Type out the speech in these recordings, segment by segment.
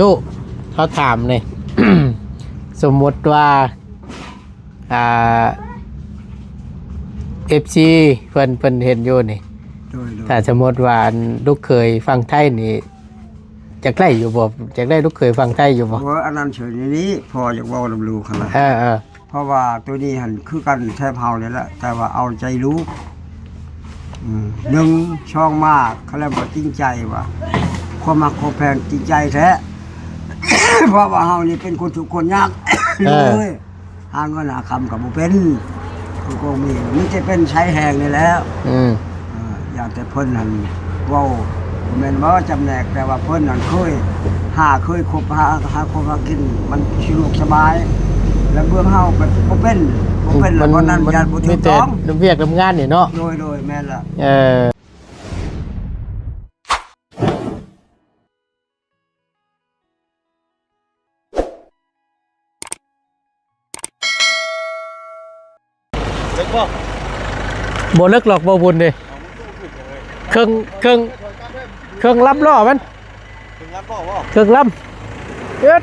ຕູ້ ເຮົາຖາມນີ້ ສົມມຸດວ່າ ອ່າ ເອັຟຊີ ເພິ່ນ ເພິ່ນເຫັນຢູ່ນີ້ ໂດຍໆ ຖ້າສົມມຸດວ່າ ອັນ ລູກເຂີຍຝັ່ງໄທນີ້ ຢາກໄດ້ຢູ່ບໍ່? ຢາກໄດ້ລູກເຂີຍຝັ່ງໄທຢູ່ບໍ່? ໂອ້ຍ ອັນນັ້ນເຊີຍນີ້ ພໍ່ຢາກເວົ້ານຳລູກຫັ້ນລະ ເອີໆ ເພາະວ່າໂຕນີ້ຫັ້ນຄືກັນແຖບເຮົານີ້ແຫຼະ ແຕ່ວ່າເອົາໃຈລູກ ອືມ ໜຶ່ງ ສອງມາ ເຂົາເອີ້ນວ່າຈິງໃຈວ່າ ຄວາມຮັກຄວາມແພງຈິງໃຈແທ້ ເພາະວ່າເຮົານີ້ເປັນຄົນທຸກຄົນຍາກ ເອີ ເລີຍ ຫາເງິນຫາຄຳກໍບໍ່ເປັນ ຄືກໍມີ ມີແຕ່ເປັນໃຊ້ແຮງນີ້ແຫຼະ ອືມ ເອີ ຢ່າງແຕ່ເພິ່ນຫັ້ນເວົ້າ ບໍ່ແມ່ນວ່າຈຳແນກ ແຕ່ວ່າເພິ່ນຫັ້ນເຄີຍຫາ ເຄີຍຄົບຫາ ຫາຄົບຫາກິນ ມັນສະດວກສະບາຍ ແລະເບື້ອງເຮົາກໍບໍ່ເປັນ ບໍ່ເປັນລະ ມັນ ບໍ່ນັ້ນ ມັນ ຢ້ານບໍ່ຖືກຕ້ອງ ມີແຕ່ວຽກນຳງານນີ້ເນາະ ໂດຍໆ ແມ່ນລະ ເອີ. ເລິກບໍ່? ບໍ່ເລິກຫຼອກ ບໍ່ບຸນເດ້ ເຄິ່ງ ເຄິ່ງ ເຄິ່ງລຳລໍ້ມັນ ເຄິ່ງລຳ ເຄິ່ງລຳ ເອີດ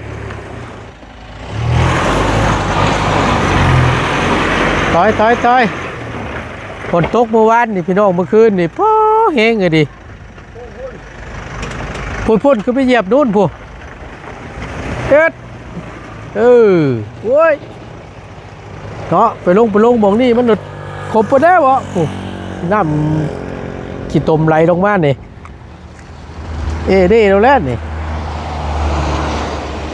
ຕອຍ ຕອຍ ຕອຍ ຝົນຕົກມື້ວານນີ້ພີ່ນ້ອງ ມື້ຄືນນີ້ ໂອ້ ແຮງອີ່ຫຼີ. ພຸ້ນໆ ຄືໄປຢຽບນູ້ນພຸ້ນ ເອີດ ເອີ ໂອ້ຍ ເນາະ ໄປລົງ ໄປລົງໝ່ອງນີ້ມັນຄົບບໍ່ໄດ້ບໍ ໂອ້ ນ້ຳຂີ້ຕົມໄຫຼລົງມານີ້ ເອເດ້ໂລດແລ້ວນີ້.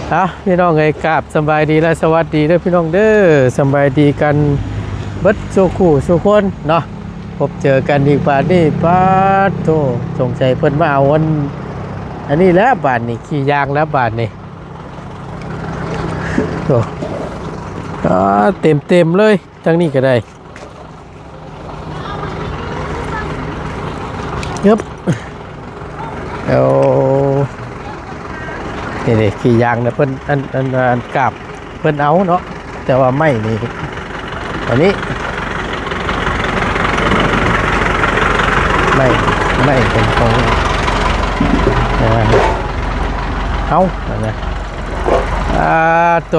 ເອົາ ພີ່ນ້ອງເອີຍ ກາບສະບາຍດີ ແລະ ສະຫວັດດີເດີພີ່ນ້ອງເດີ ສະບາຍດີກັນເບິດສູ່ຄູ່ສູ່ຄົນເນາະ. ພົບເຈີກັນອີກບາດນີ້ ປາດໂທ້ ສົງໄສເພິ່ນມາເອົາອັນ ອັນນີ້ແຫຼະບາດນີ້ ຂີ້ຢາງແລ້ວບາດນີ້ ໂອ້ ອາ ເຕັມໆ ເລີຍ ທາງນີ້ກໍໄດ້ ເອີບ ໂອ້ ນີ້ເດ້ ຂີ້ຢາງນະ ເພິ່ນ ອັນ ອັນ ອັນກາບ ເພິ່ນເອົາເນາະ ແຕ່ວ່າໄມ້ນີ້ ອັນນີ້ ໄມ້ ໄມ້ເປັນຂອງ ເອີ ເຮົາ ອັນນະ ອາ ໂຕ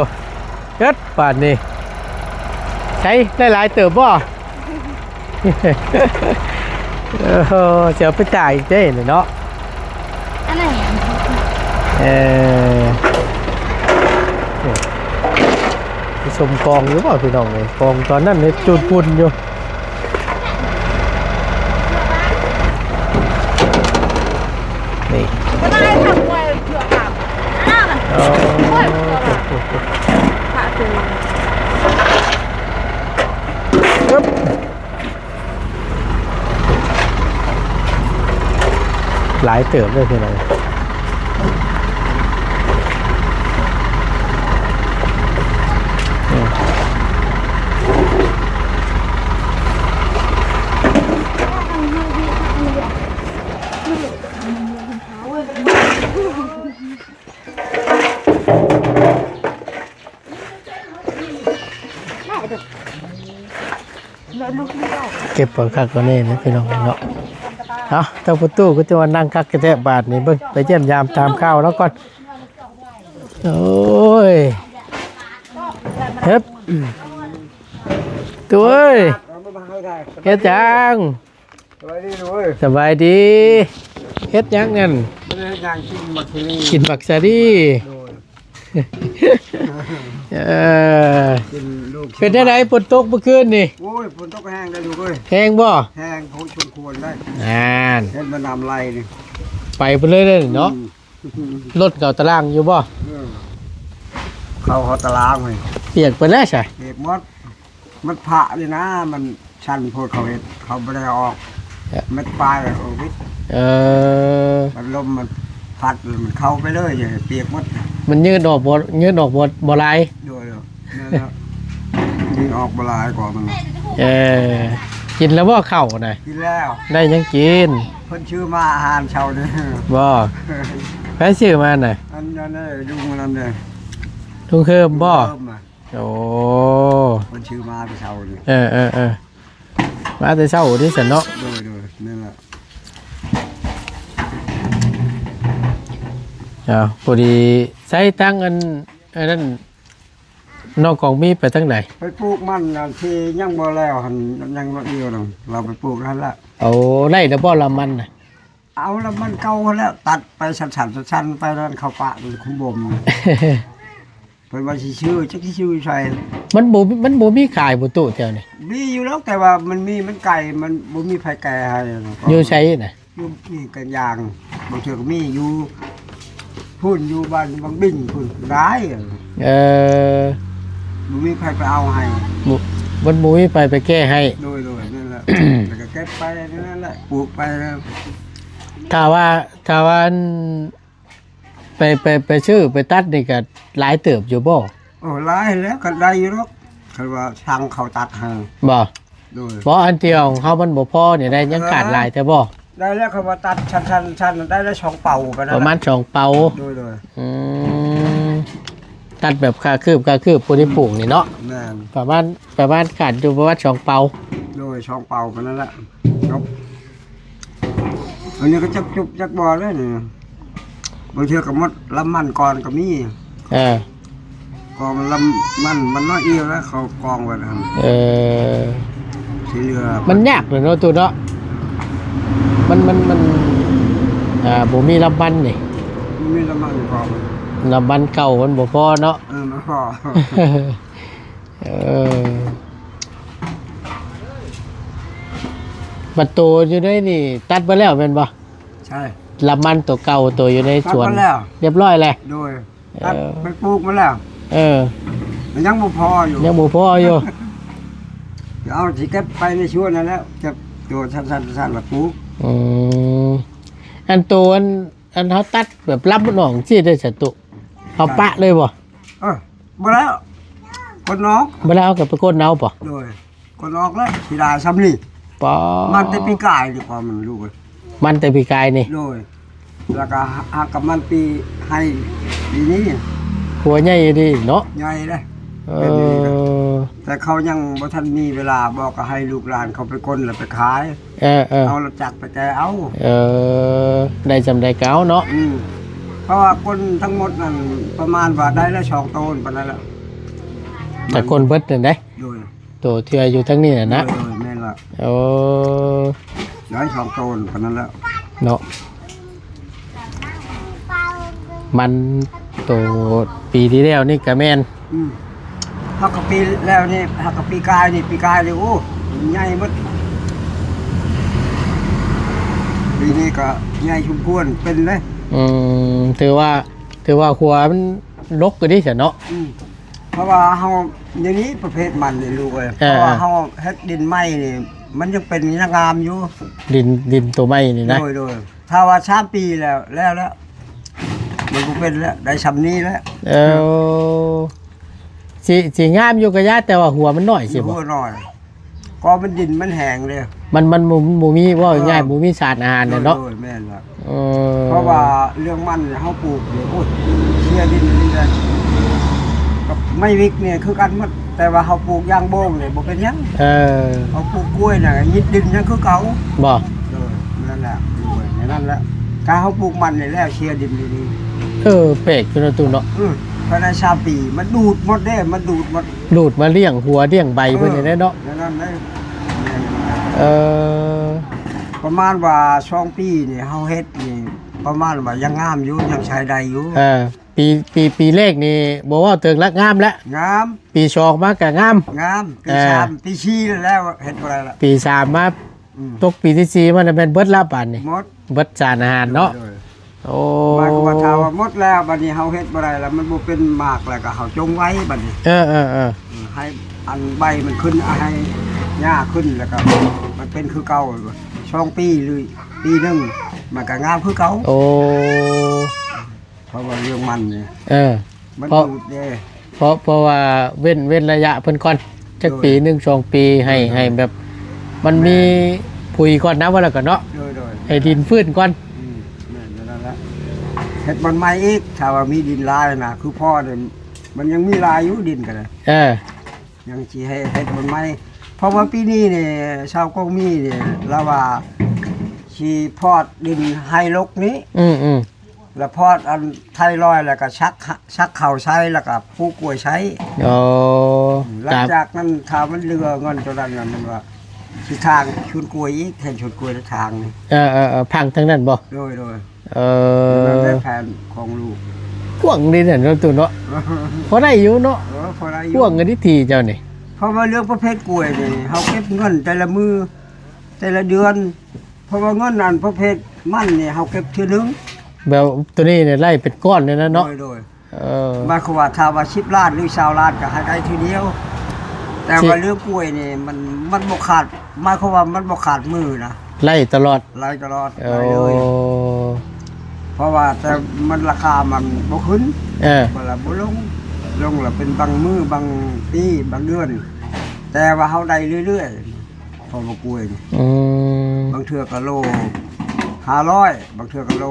ເອີດ ບາດນີ້ ໃຊ້ໄດ້ຫຼາຍເຕີບບໍ່? ໂອ້ໂຫ ຊິເອົາໄປຕາກອີກເດ້ນີ້ເນາະ ອັນນັ້ນ ເອີ ນີ້ ຊິຊົມກອງຢູ່ບໍ່ພີ່ນ້ອງເອີຍ ກອງຕອນນັ້ນນີ້ຈູດຝຸ່ນຢູ່ ນີ້ ໂອ້ ອຶບ ຫຼາຍເຕີບເລີຍພີ່ນ້ອງ ອືມ ເກັບເອົາຄັກກວ່ານີ້ນະພີ່ນ້ອງເນາະ. ເອົາ ທາງພໍ່ຕູ້ກໍຈະວ່ານັ່ງຄັກແທ້ບາດນີ້ ເບິ່ງ ໄປຢ້ຽມຢາມຖາມຂ່າວລາວກ່ອນ. ໂອ້ຍ ເຮັດ ຕູ້ເອີຍ ເຮັດຫຍັງ? ສະບາຍດີລູກເອີຍ ສະບາຍດີ ເຮັດຫຍັງນັ້ນ? ບໍ່ໄດ້ເຮັດຫຍັງ ກິນໝາກສາລີ ກິນໝາກສາລີ ໂດຍ ເອີ ກິນລູກ ເປັນຈັ່ງໃດ ຝົນຕົກມື້ຄືນນີ້? ໂອ້ຍ ຝົນຕົກແຮງເດ້ລູກເອີຍ ແຮງບໍ່? ແຮງພໍສົມຄວນໄດ໋ ນັ້ນ ເຫັນມັນນ້ຳໄຫຼນີ້ ໄປພຸ້ນເລີຍເນາະ ອືມ ລົດເຂົ້າຕະລ່າງຢູ່ບໍ່? ເອີ ເຂົ້າຮອດຕະລ່າງເວີຍ ປຽກເບິດແລ້ວຊະ ປຽກໝົດ. ມັນພະນີ້ນະ ມັນຊັນໂພດ ເຂົາເຮັດ ເຂົາບໍ່ໄດ້ເອົາອອກ ເອີ ມັນປາຍເອົາວິດ ເອີ ມັນລົມມັນພັດ ມັນເຂົ້າໄປເລີຍ ປຽກໝົດ ມັນຍືດອອກບໍ່ ຍືດອອກບໍ່ ບໍ່ຫຼາຍ ໂດຍ ໂດຍ ນັ້ນແຫຼະ ຍືດອອກບໍ່ຫຼາຍກວ່າມັນ ເອີ ກິນແລ້ວບໍ່ເຂົ້ານະ? ກິນແລ້ວ ໄດ້ຫຍັງກິນ? ເພິ່ນຊື້ມາອາຫານເຊົ້ານີ້ ບໍ່ ໃຜຊື້ມານະ? ອັນນັ້ນເດ້ ລຸງອັນນັ້ນເດ້ ລຸງເຮີມບໍ່? ເຮີມນະ. ໂອ້ ເພິ່ນຊື້ມາແຕ່ເຊົ້ານີ້ ເອີໆໆ ມາແຕ່ເຊົ້ານີ້ຊັ້ນເນາະ ໂດຍໆ ນັ້ນແຫຼະ ເອີ ເອົາ ພໍດີໃຊ້ທັງອັນ ອັນນັ້ນ ນ້ອງກອງມີໄປທາງໃດ? ໄປປູກມັນອັນທີ່ຍັງບໍ່ແລ້ວຫັ້ນ ຍັງນ້ອຍດຽວໜຶ່ງ ລາວໄປປູກຫັ້ນລະ. ໂອ້ ໄດ້ແລ້ວບໍ່ລຳມັນນະ? ເອົາລຳມັນເກົ່າຫັ້ນແຫຼະ ຕັດໄປສັ້ນໆ ສັ້ນໆ ໄປນັ້ນເຂົ້າປະມັນຄຸມບົ່ມ. ເພິ່ນວ່າຊິຊື້ ຈັກຊິຊື້ໃສ? ມັນບໍ່ ມັນບໍ່ມີຂາຍບໍ່ຕູ້ແຖວນີ້? ມີຢູ່ດອກ ແຕ່ວ່າມັນມີ ມັນໄກ ມັນບໍ່ມີໃຜແກ່ໃຫ້. ຢູ່ໃສນະ? ຢູ່ນີ້ກັນຢາງ ບາງເທື່ອກໍມີຢູ່ພຸ້ນ ຢູ່ບ້ານວັງບິ້ງພຸ້ນຫຼາຍ. ເອີ ບໍ່ມີໃຜໄປເອົາໃຫ້ ບໍ່ ມັນບໍ່ມີໃຜໄປແກ້ໃຫ້. ໂດຍໆ ນັ້ນແຫຼະ ແລ້ວກໍເກັບໄປນັ້ນແຫຼະ ປູກໄປ. ຖ້າວ່າ ຖ້າວ່າອັນ ໄປ ໄປ ໄປຊື້ໄປຕັດນີ້ກໍຫຼາຍເຕີບຢູ່ບໍ່? ໂອ້ ຫຼາຍແລ້ວ ກໍໄດ້ຢູ່ດອກ ຄັນວ່າຊ່າງເຂົາຕັດໃຫ້. ບໍ່? ໂດຍ ບໍ່ ອັນທີ່ຂອງເຮົາມັນບໍ່ພໍນີ້ໄດ໋ ຍັງຂາດຫຼາຍແທ້ບໍ່? ເອີ ໄດ້ແລ້ວ ຄັນວ່າຕັດຊັ້ນໆ ໄດ້ແລ້ວສອງເປົາປານນັ້ນ ປະມານສອງເປົາ. ໂດຍໆ ອືມ ຕັດແບບຄາຄືບ ຄາຄືບ ຜູ້ທີ່ປູກນີ້ເນາະ. ແມ່ນ ປະມານ ປະມານຂາດຢູ່ປະມານສອງເປົາ. ໂດຍ ສອງເປົາປານນັ້ນແຫຼະ ຈົບ. ອັນນີ້ກໍຈັກຈົບຈັກບໍ່ແລ້ວນີ້ ບາງເທື່ອກໍໝົດລຳມັນກ່ອນກໍມີ. ເອີ ກອງລຳມັນ ມັນນ້ອຍດຽວແລ້ວ ເຂົາກອງໄວ້ຫັ້ນ. ເອີ ທີ່ເຫຼືອມັນຍາກເນາະຕູ້ເນາະ ມັນ ມັນ ມັນ ອ່າ ບໍ່ມີລຳມັນນີ້ ບໍ່ມີລຳມັນກອງ ລຳມັນເກົ່າມັນບໍ່ພໍເນາະ. ເອີ ບໍ່ພໍ. ເອີ ບັດໂຕຢູ່ໃນນີ້ຕັດເບິດແລ້ວແມ່ນບໍ່? ໃຊ່ ລຳມັນໂຕເກົ່າໂຕຢູ່ໃນສວນ ຕັດເບິດແລ້ວ ຮຽບຮ້ອຍແລ້ວ. ໂດຍ ຕັດ ເອີ ໄປປູກມາແລ້ວ. ເອີ ມັນຍັງບໍ່ພໍຢູ່ ຍັງບໍ່ພໍຢູ່ ເອົາຊິເກັບໄປໃນສວນນັ້ນແຫຼະ ເກັບໂຕສັ້ນໆ ສັ້ນໆ ແລ້ວປູກ. ອືມ ອັນໂຕອັນ ອັນເຮົາຕັດແບບລຳໜອງຊີ້ໄດ້ສະຕຸ ເຮົາປະເລີຍບໍ່? ເອີ ບໍ່ແລ້ວ ກົນອອກ ບໍ່ແລ້ວເຮົາກໍໄປກົນເອົາບໍ່? ໂດຍ ກົນອອກແລ້ວ ຊິໄດ້ຊ່ຳນີ້. ປະ ມັນແຕ່ປີກາຍນີ້ ຄວາມມັນລູກເອີຍ ມັນແຕ່ປີກາຍນີ້. ໂດຍ ແລ້ວກໍຫາກກັບມັນປີ ໃຫ້ປີນີ້ ຫົວໃຫຍ່ດີເນາະ ໃຫຍ່ເດ້. ເອີ ແຕ່ເຂົາຍັງບໍ່ທັນມີເວລາ ບອກກໍໃຫ້ລູກຫຼານເຂົາໄປກົນແລ້ວໄປຂາຍ. ເອີໆ ເອົາລົດຈັກໄປແກ່ເອົາ. ເອີ ໄດ້ຊ່ຳໃດກໍເອົາເນາະ. ອືມ ເພາະວ່າກົນທັງໝົດນັ້ນປະມານວ່າໄດ້ລະສອງໂຕນປານນັ້ນແຫຼະ ແຕ່ກົນເບິດນັ້ນເດ້. ໂດຍ ໂຕທີ່ວ່າຢູ່ທາງນີ້ນະ. ໂດຍໆ ແມ່ນລະ. ໂອ້ ໄດ້ສອງໂຕນປານນັ້ນແຫຼະເນາະ. ມັນໂຕປີທີ່ແລ້ວນີ້ກະແມ່ນ ອືມ ເຮົາກໍປີແລ້ວນີ້ ເຮົາກໍປີກາຍນີ້ ປີກາຍນີ້ ໂອ້ ໃຫຍ່ໝົດ. ປີນີ້ກໍໃຫຍ່ສົມຄວນເປັນເດ້. ອືມ ຖືວ່າ ຖືວ່າຂົວມັນດົກຢູ່ເດ້ຊັ້ນເນາະ. ອືມ ເພາະວ່າເຮົາ ດຽວນີ້ປະເພດມັນນີ້ລູກເອີຍ ເອີ ເພາະວ່າເຮົາເຮັດດິນໃໝ່ນີ້ ມັນຍັງເປັນ ຍັງງາມຢູ່ ດິນ ດິນໂຕໃໝ່ນີ້ນະ. ໂດຍໆ ຖ້າວ່າສາມປີແລ້ວ ແລ້ວແລ້ວ ມັນບໍ່ເປັນແລ້ວ ໄດ້ຊ່ຳນີ້ແລ້ວ. ເອີ ຊິ ຊິງາມຢູ່ກະຢ່າ ແຕ່ວ່າຫົວມັນໜ້ອຍຊິບໍ່? ຫົວໜ້ອຍ ກໍມັນດິນມັນແຫ້ງເດ້ ມັນ ມັນບໍ່ ບໍ່ມີ ເວົ້າງ່າຍໆ ເອີ ບໍ່ມີສານອາຫານແຫຼະເນາະ. ໂດຍໆ ແມ່ນລະ. ເອີ ເພາະວ່າເລື່ອງມັນເຮົາປູກນີ້ ໂອ້ຍ ເສຍດິນນີ້ແຫຼະ ກັບໄມ້ວິກນີ້ຄືກັນໝົດ ແຕ່ວ່າເຮົາປູກຢາງໂບງນີ້ບໍ່ເປັນຫຍັງ. ເອີ ເຮົາປູກກ້ວຍນະ ຍິດດິນຍັງຄືເກົ່າບໍ່? ໂດຍ ນັ້ນແຫຼະ ໂດຍ ນັ້ນແຫຼະ ຖ້າເຮົາປູກມັນນີ້ແລ້ວເສຍດິນນີ້. ເອີ ແປກຢູ່ເນາະຕູ້ເນາະ. ອື ພາຍໃນສາມປີມັນດູດໝົດເດ້ ມັນດູດໝົດ ດູດມາລ້ຽງຫົວລ້ຽງໃບເພິ່ນນີ້ແຫຼະເນາະ. ເອີ ປະມານວ່າສອງປີນີ້ເຮົາເຮັດນີ້ ປະມານວ່າຍັງງາມຢູ່ ຍັງໃຊ້ໄດ້ຢູ່. ເອີ ປີ ປີ ປີແລກນີ້ບໍ່ເວົ້າເຖິງລະ ງາມລະ ງາມ ປີສອງມາກະງາມ ງາມ ປີ ເອີ ສາມ ປີສີ່ແລ້ວເຮັດບໍ່ໄດ້ລະ ປີສາມມາ ອືມ ຕົກປີທີສີ່ມາແມ່ນເບິດລະບາດນີ້ ໝົດ ເບິດສານອາຫານເນາະ. ໂດຍໆ ໂອ້ ໝາຍຄວາມວ່າຖ້າວ່າໝົດແລ້ວ ບາດນີ້ເຮົາເຮັດບໍ່ໄດ້ແລ້ວ ມັນບໍ່ເປັນໝາກແລ້ວ ກໍເຮົາຈົ່ງໄວ້ບາດນີ້. ເອີໆໆ ອືມ ໃຫ້ອັນໃບມັນຂຶ້ນ ໃຫ້ຫຍ້າຂຶ້ນ ແລ້ວກໍມັນເປັນຄືເກົ່າ ສອງປີ ຫຼື ປີໜຶ່ງ ມັນກໍງາມຄືເກົ່າ. ໂອ້ ເພາະວ່າເລື່ອງມັນນີ້ ເອີ ມັນ ເພາະ ເອີ ເພາະ ເພາະວ່າເວັ້ນ ເວັ້ນໄລຍະເພິ່ນກ່ອນ ຈັກ ໂດຍ ປີໜຶ່ງສອງປີ ໃຫ້ ໂດຍ ໃຫ້ແບບມັນມີ ແມ່ນ ປຸ໋ຍກ່ອນນະ ວ່າແລ້ວກໍເນາະ. ໂດຍໆ ໃຫ້ດິນຟື້ນກ່ອນ. ອືມ ແມ່ນແນວນັ້ນລະ ເຮັດບ່ອນໃໝ່ອີກ ຖ້າວ່າມີດິນຫຼາຍນະ ຄືພໍ່ນີ້ ມັນຍັງມີຫຼາຍຢູ່ດິນກໍໄດ້. ເອີ ຍັງຊິໃຫ້ເຮັດບ່ອນໃໝ່ ເພາະວ່າປີນີ້ນີ້ ຊາວກອງມີນີ້ ລາວວ່າຊິພອດດິນໄຮ່ລົກນີ້. ອືມໆ ລະພອດອັນໄຖລອຍ ລະກະສັກ ສັກເຂົ້າໃສ່ ລະກະປູກກ້ວຍໃສ່. ອໍ ຫຼັງຈາກນັ້ນ ຖ້າມັນເຫຼືອເງິນໂຕນັ້ນນະ ມັນວ່າຊິທາງສວນກ້ວຍອີກ ແທນສວນກ້ວຍລະທາງ. ເອີໆໆ ພັງທາງນັ້ນບໍ່? ໂດຍໆ. ເອີ ນັ້ນແຫຼະແຜນຂອງລູກ. ກວ້າງດີນັ້ນເນາະຕູ້ເນາະ. ພໍໄດ້ຢູ່ເນາະ. ເອີ ພໍໄດ້ຢູ່. ກວ້າງກະດີທີ່ເຈົ້ານີ້. ເພາະວ່າເລື່ອງປະເພດກ້ວຍນີ້ ເຮົາເກັບເງິນແຕ່ລະມື້ ແຕ່ລະເດືອນ ເພາະວ່າເງິນອັນປະເພດມັນນີ້ ເຮົາເກັບເທື່ອໜຶ່ງ. ແບບໂຕນີ້ນີ້ໄລ່ເປັນກ້ອນແນວນັ້ນເນາະ. ໂດຍໆ. ເອີ ໝາຍຄວາມວ່າ ຖ້າວ່າສິບລ້ານ ຫຼື ຊາວລ້ານ ກະໃຫ້ໄດ້ທີດຽວ. ແຕ່ວ່າເລື່ອງກ້ວຍນີ້ ມັນ ມັນບໍ່ຂາດ ໝາຍຄວາມວ່າມັນບໍ່ຂາດມື້ນະ. ໄລ່ຕະຫຼອດ. ໄລ່ຕະຫຼອດ. ເອີ ໄລ່ເລີຍ. ເພາະວ່າແຕ່ມັນ ລາຄາມັນບໍ່ຂຶ້ນ. ເອີ ບໍ່ລະບໍ່ລົງ ລົງລະເປັນບາງມື້ ບາງປີ ບາງເດືອນ ແຕ່ວ່າເຮົາໄດ້ເລື້ອຍໆ ເພາະວ່າກ້ວຍນີ້. ອືມ ບາງເທື່ອກະໂລຫ້າຮ້ອຍ ບາງເທື່ອກະໂລ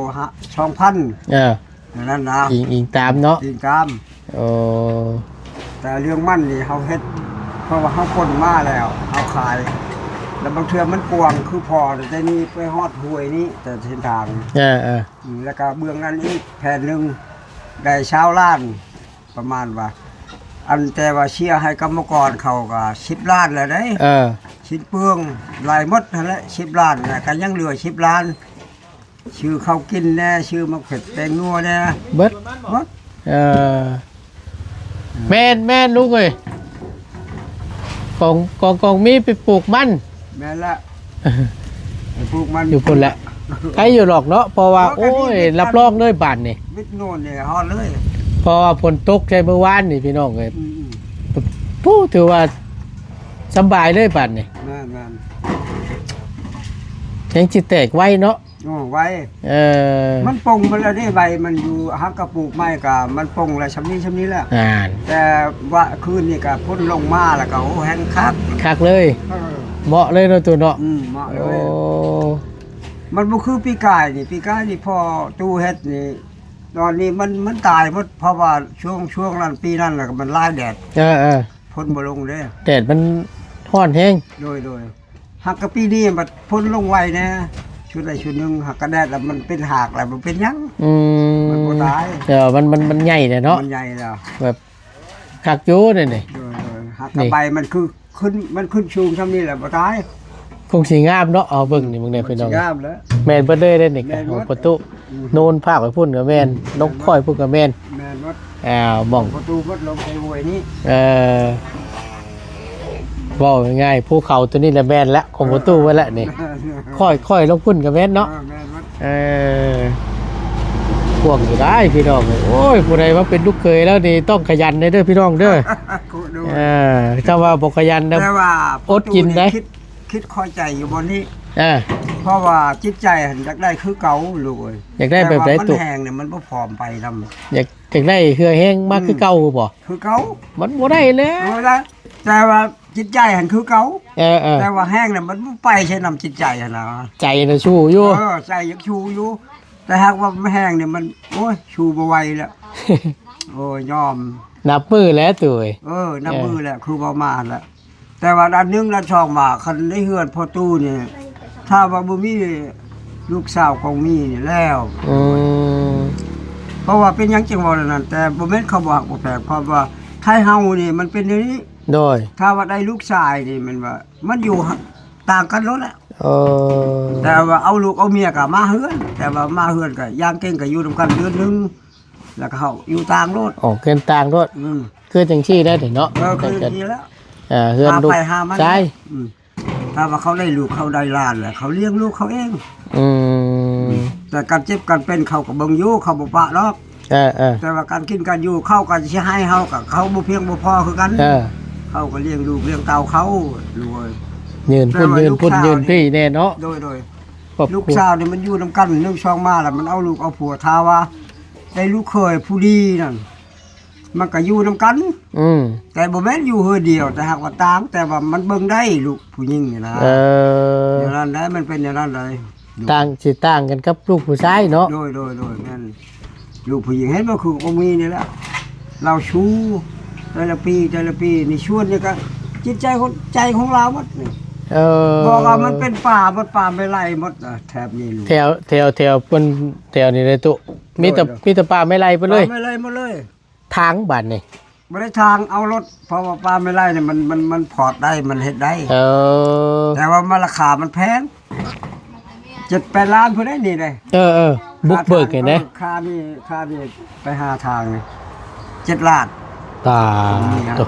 ສອງພັນ. ເອີ ແນວນັ້ນນະ. ອີງ ອີງຕາມເນາະ. ອີງຕາມ. ໂອ້ ແຕ່ເລື່ອງມັນນີ້ເຮົາເຮັດ ເພາະວ່າເຮົາຂົນມາແລ້ວ ເຮົາຂາຍ ລະບາງເທື່ອມັນກວ້າງ ຄືພໍແຕ່ນີ້ໄປຮອດຫ້ວຍນີ້ ແຕ່ເສັ້ນທາງ. ເອີໆ. ອືມ ລະກະເບື້ອງນັ້ນອີກແຜ່ນໜຶ່ງ ໄດ້ຊາວລ້ານ ປະມານວ່າ ອັນແຕ່ວ່າເສຍໃຫ້ກຳມະກອນເຂົາກະສິບລ້ານແລ້ວເດ້. ເອີ ສິ້ນເປືອງຫຼາຍໝົດຫັ້ນແຫຼະ ສິບລ້ານ ລະກະຍັງເຫຼືອສິບລ້ານ ຊື້ເຂົ້າກິນແດ່ ຊື້ໝາກເຜັດແປ້ງນົວແດ່ ເບິດ ເບິດ. ເອີ ແມ່ນ ແມ່ນລຸງເອີຍ ກອງ ກອງ ກອງມີໄປປູກມັນ. ແມ່ນລະ ໄປປູກມັນຢູ່ພຸ້ນແຫຼະ ໄກຢູ່ດອກເນາະ ເພາະວ່າ ໂອ້ຍ ໂອ້ຍ ກະດີ ຮັບຮອງເລີຍບາດນີ້ ວິດໂນນນີ້ຮອດເລີຍ ເພາະວ່າຝົນຕົກໃສ່ມື້ວານນີ້ພີ່ນ້ອງເອີຍ. ອືມໆ ໂອ້ ຖືວ່າສະບາຍເລີຍບາດນີ້. ແມ່ນໆ ແຮງຊິແຕກໄວເນາະ. ໂອ້ ໄວ. ເອີ ມັນປົ່ງໝົດແລ້ວເດ້ ໃບມັນຢູ່ ຫາກະປູກໃໝ່ກະມັນປົ່ງແລ້ວ ຊ່ຳນີ້ຊ່ຳນີ້ແຫຼະ. ອ່າ ແຕ່ວ່າຄືນນີ້ກະຝົນລົງມາແລ້ວກະ ໂອ້ ແຮງຄັກ ຄັກເລີຍ. ເອີ ເໝາະເລີຍເນາະຕູ້ເນາະ. ອືມ ເໝາະເລີຍ. ໂອ້ ມັນບໍ່ຄືປີກາຍນີ້ ປີກາຍນີ້ພໍ່ຕູ້ເຮັດນີ້ ຕອນນີ້ມັນ ມັນຕາຍໝົດ ເພາະວ່າຊ່ວງ ຊ່ວງນັ້ນ ປີນັ້ນລະກະມັນຫຼາຍແດດ. ເອີໆ ຝົນບໍ່ລົງເດ້ ແດດມັນຮ້ອນແຮງ. ໂດຍໆ. ຫາກະປີນີ້ບັດຝົນລົງໄວແດ່ ຊຸດໃດຊຸດໜຶ່ງ ຫາກະແດດລະມັນເປັນຮາກລະບໍ່ເປັນຫຍັງ. ອືມ ມັນບໍ່ຕາຍ. ເອີ ມັນ ມັນ ມັນໃຫຍ່ແລ້ວເນາະ ມັນໃຫຍ່ແລ້ວ ແບບຄັກຢູ່ນີ້. ໂດຍໆ. ຫາກະໃບມັນຄືຂຶ້ນ ມັນຂຶ້ນສູງຊ່ຳນີ້ແຫຼະບໍ່ຕາຍ. ຄົງຊິງາມເນາະ ເອົາເບິ່ງນີ້ເບິ່ງແດ່ພີ່ນ້ອງ ງາມແລ້ວ. ແມ່ນເບິດເລີຍເດ້ນີ້ ແມ່ນເບິດ. ປະຕູ ໂນນພາກໄປພຸ້ນກະແມ່ນ ລົງຄ້ອຍພຸ້ນກະແມ່ນ. ແມ່ນໝົດ. ອ້າວ ໝ່ອງປະຕູໝົດ ລົງໃສ່ຫ້ວຍນີ້. ເອີ ເວົ້າງ່າຍໆ ພູເຂົາໂຕນີ້ລະແມ່ນລະ ຂອງປະຕູໄວ້ລະນີ້. ເອີ ຄ່ອຍໆ ລົງພຸ້ນກະແມ່ນເນາະ. ເອີ ແມ່ນໝົດ. ເອີ ກວ້າງຢູ່ໄດ໋ພີ່ນ້ອງ. ໂອ້ຍ ຜູ້ໃດມາເປັນລູກເຂີຍແລ້ວນີ້ ຕ້ອງຂະຫຍັນແດ່ເດີພີ່ນ້ອງເດີ. ໂດຍ. ເອີ ຖ້າວ່າບໍ່ຂະຫຍັນນະ ແຕ່ວ່າ ອົດກິນໄດ໋. ຄິດ ຄິດຄອຍໃຈຢູ່ບ່ອນນີ້. ເອີ ເພາະວ່າຈິດໃຈຫັ້ນຢາກໄດ້ຄືເກົ່າລູກເອີຍ. ຢາກໄດ້ແບບໃດ? ແຕ່ວ່າມັນແຫ້ງນີ້ມັນບໍ່ພ້ອມໄປນຳ. ຢາກ ຢາກໄດ້ເຫື່ອແຮງມາຄືເກົ່າບໍ່? ອືມ ຄືເກົ່າ. ມັນບໍ່ໄດ້ແລ້ວ ບໍ່ໄດ້. ແຕ່ວ່າຈິດໃຈຫັ້ນຄືເກົ່າ. ເອີໆ ແຕ່ວ່າແຫ້ງນີ້ມັນບໍ່ໄປໃສ່ນຳຈິດໃຈຫັ້ນນະ. ໃຈນະສູ້ຢູ່. ເອີ ໃຈຢາກສູ້ຢູ່ ແຕ່ຫາກວ່າມັນແຫ້ງນີ້ມັນ ໂອ້ຍ ສູ້ບໍ່ໄຫວແລ້ວ. ໂອ້ຍ ຍອມ ນັບມື້ແຫຼະຕູ້ເອີຍ. ເອີ ນັບມື້ແຫຼະ ຄືເວົ້າມາຫັ້ນແຫຼະ. ແຕ່ວ່າດ້ານໜຶ່ງດ້ານສອງວ່າ ຄັນໃນເຮືອນພໍ່ຕູ້ນີ້ ຖ້າວ່າບໍ່ມີລູກສາວກອງມີນີ້ແລ້ວ. ອືມ ເພາະວ່າເປັນຫຍັງຈຶ່ງເວົ້າແນວນັ້ນ ແຕ່ບໍ່ແມ່ນເຂົາບໍ່ຮັກບໍ່ແພງ ເພາະວ່າໄທເຮົານີ້ມັນເປັນແນວນີ້. ໂດຍ. ຖ້າວ່າໄດ້ລູກຊາຍນີ້ແມ່ນວ່າມັນຢູ່ຕ່າງກັນໂລດແຫຼະ. ເອີ ແຕ່ວ່າເອົາລູກເອົາເມຍກະມາເຮືອນ ແຕ່ວ່າມາເຮືອນກະຢ່າງເກັ່ງກະຢູ່ນຳກັນເດືອນໜຶ່ງ ແລ້ວກະເຮົາຢູ່ຕ່າງໂລດ ອອກເຮືອນຕ່າງໂລດ. ອືມ ຄືຈັ່ງຊີ້ໄດ້ເນາະ. ເອີ ຄືຈັ່ງຊີ້ແຫຼະ ເຮືອນລູກຊາຍ. ອືມ ຖ້າວ່າເຂົາໄດ້ລູກເຂົາໄດ້ຫຼານແລ້ວ ເຂົາລ້ຽງລູກເຂົາເອງ. ອືມ ແຕ່ການເຈັບການເປັນເຂົາກະເບິ່ງຢູ່ ເຂົາບໍ່ປະດອກ. ເອີໆ ແຕ່ວ່າການກິນການຢູ່ ເຂົາກະຊິໃຫ້ເຮົາກະ ເຂົາບໍ່ພຽງບໍ່ພໍຄືກັນ. ເອີ ເຂົາກະລ້ຽງລູກລ້ຽງເຕົ້າເຂົາ. ໂດຍ. ຍືນພຸ້ນຍືນພຸ້ນຍືນພີ້ແນ່ເນາະ. ໂດຍໆ. ລູກສາວນີ້ມັນຢູ່ນຳກັນ ໜຶ່ງສອງມາແລ້ວມັນເອົາລູກເອົາຜົວ ຖ້າວ່າໄດ້ລູກເຂີຍຜູ້ດີນັ້ນ ມັນກະຢູ່ນຳກັນ. ອືມ ແຕ່ບໍ່ແມ່ນຢູ່ເຮືອນດຽວ ແຕ່ຫາກວ່າຕ່າງ ແຕ່ວ່າມັນເບິ່ງໄດ້ລູກຜູ້ຍິງນີ້ນະ. ເອີ ແນວນັ້ນໄດ໋ ມັນເປັນແນວນັ້ນໄດ໋. ຕ່າງ ຊິຕ່າງກັນກັບລູກຜູ້ຊາຍເນາະ. ໂດຍໆໆ ແມ່ນ. ລູກຜູ້ຍິງເຫັນບໍ່ ຄືບໍ່ມີນີ້ແຫຼະ ລາວຊູ່ ແຕ່ລະປີ ແຕ່ລະປີນີ້ ຊວນນີ້ກະຈິດໃຈຂອງ ໃຈຂອງລາວໝົດນີ້. ເອີ ບອກວ່າມັນເປັນປ່າໝົດ ປ່າໄມ້ໄລ່ໝົດ ເອີ ແຖບນີ້ ແຖວ ແຖວ ແຖວເພິ່ນ ແຖວນີ້ເດ້ຕຸ ມີແຕ່ ໂດຍ ມີແຕ່ປ່າໄມ້ໄລ່ເບິດເລີຍ ປ່າໄມ້ໄລ່ໝົດເລີຍ ທາງບາດນີ້ ບໍ່ໄດ້ທາງ ເອົາລົດ ເພາະວ່າປ່າໄມ້ໄລ່ນີ້ມັນ ມັນ ມັນພອດໄດ້ ມັນເຮັດໄດ້ ເອີ ແຕ່ວ່າມັນລາຄາມັນແພງ ເຈັດແປດລ້ານພຸ້ນເດ້ນີ້ເດ້ ເອີ ເອີ ບຸກເບີກນີ້ເດ້ ເອີ ຄ່ານີ້ ຄ່ານີ້ໄປຫາທາງນີ້ ເຈັດລ້ານ ຕາ ນີ້ນະ ໂຕ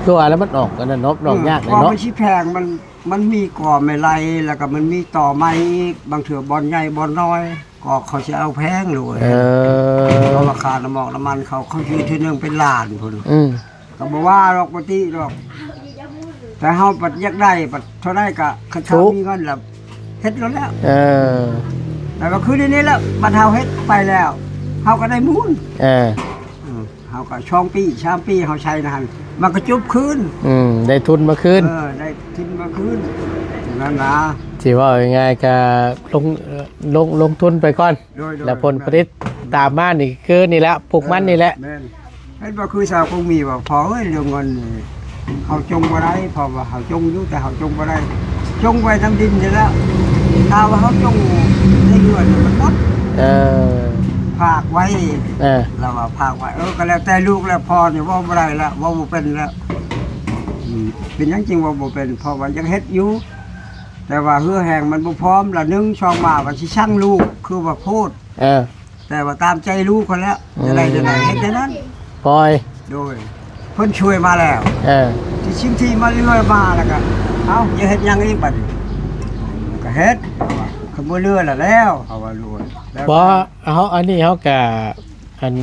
ຄືວ່າແລ້ວມັນອອກອັນນັ້ນເນາະ ອືມ ອອກຍາກເນາະ ມັນຊິແພງ ມັນ ມັນມີກໍໄມ້ໄລ່ ແລ້ວກໍມັນມີຕໍໄມ້ອີກ ບາງເທື່ອບ່ອນໃຫຍ່ບ່ອນນ້ອຍ ກໍເຂົາຊິເອົາແພງໂລດ ເອີ ເພາະວ່າຄ່ານ້ຳມັນ ນ້ຳມັນເຂົາ ເຂົາຊື້ເທື່ອໜຶ່ງເປັນລ້ານພຸ້ນ ອືມ ກໍບໍ່ວ່າດອກ ບໍ່ຕິດອກ ແຕ່ເຮົາບັດຢາກໄດ້ ບັດເທົ່າໃດກໍ ຄັນເຮົາມີເງິນລະເຮັດໂລດແລ້ວ ເອີ ແຕ່ວ່າຄືດຽວນີ້ແຫຼະ ບັດເຮົາເຮັດໄປແລ້ວ ເຮົາກໍໄດ້ມູນ ເອີ ເຮົາກໍສອງປີ ສາມປີ ເຮົາໃຊ້ນັ້ນ ມັນກໍຈົບຄືນ ອືມ ໄດ້ທຶນມາຄືນ ເອີ ໄດ້ທຶນມາຄືນ ນັ້ນນະ ຊິເວົ້າງ່າຍໆ ກໍລົງ ລົງ ລົງທຶນໄປກ່ອນ ໂດຍໆ ແລ້ວຜົນຜະລິດຕາມມານີ້ຄືນີ້ແຫຼະ ປູກມັນນີ້ແຫຼະ ເອີ ແມ່ນ ເຫັນບໍ່ ຄືຊາວກົງມີວ່າ ພໍ່ເອີຍ ເລື່ອງເງິນນີ້ ເຮົາຈົ່ງບໍ່ໄດ້ ເພາະວ່າເຮົາຈົ່ງຢູ່ ແຕ່ເຮົາຈົ່ງບໍ່ໄດ້ ຈົ່ງໄວ້ນຳດິນນີ້ແຫຼະ ຖ້າວ່າເຮົາຈົ່ງໃນເຮືອນນີ້ມັນໝົດ ເອີ ຝາກໄວ້ ເອີ ລາວວ່າຝາກໄວ້ ເອີ ກໍແລ້ວແຕ່ລູກແຫຼະ ພໍ່ນີ້ເວົ້າບໍ່ໄດ້ລະ ເວົ້າບໍ່ເປັນລະ ອືມ ເປັນຫຍັງຈຶ່ງເວົ້າບໍ່ເປັນ ເພາະວ່າຢາກເຮັດຢູ່ ແຕ່ວ່າເຫື່ອແຮງມັນບໍ່ພ້ອມລະ ໜຶ່ງ ສອງ ມາວ່າຊິຊັງລູກ ຄືວ່າໂພດ ເອີ ແຕ່ວ່າຕາມໃຈລູກເຂົາແຫຼະ ອືມ ຈະໄດ້ຈັ່ງໃດເຮັດຈັ່ງນັ້ນ ປ່ອຍ ໂດຍ ເພິ່ນຊ່ວຍມາແລ້ວ ເອີ ທີ່ສິ່ງທີ່ມາເຫຼືອມາແລ້ວກໍ ເອົ້າ ຈະເຮັດຫຍັງອີກບັດນີ້ ກໍເຮັດ ເຂົາວ່າ ຄັນບໍ່ເຫຼືອລະແລ້ວ ເຂົາວ່າໂລດ ແລ້ວ ບໍ່ ເຮົາ ອັນນີ້ເຮົາກະ ອັນ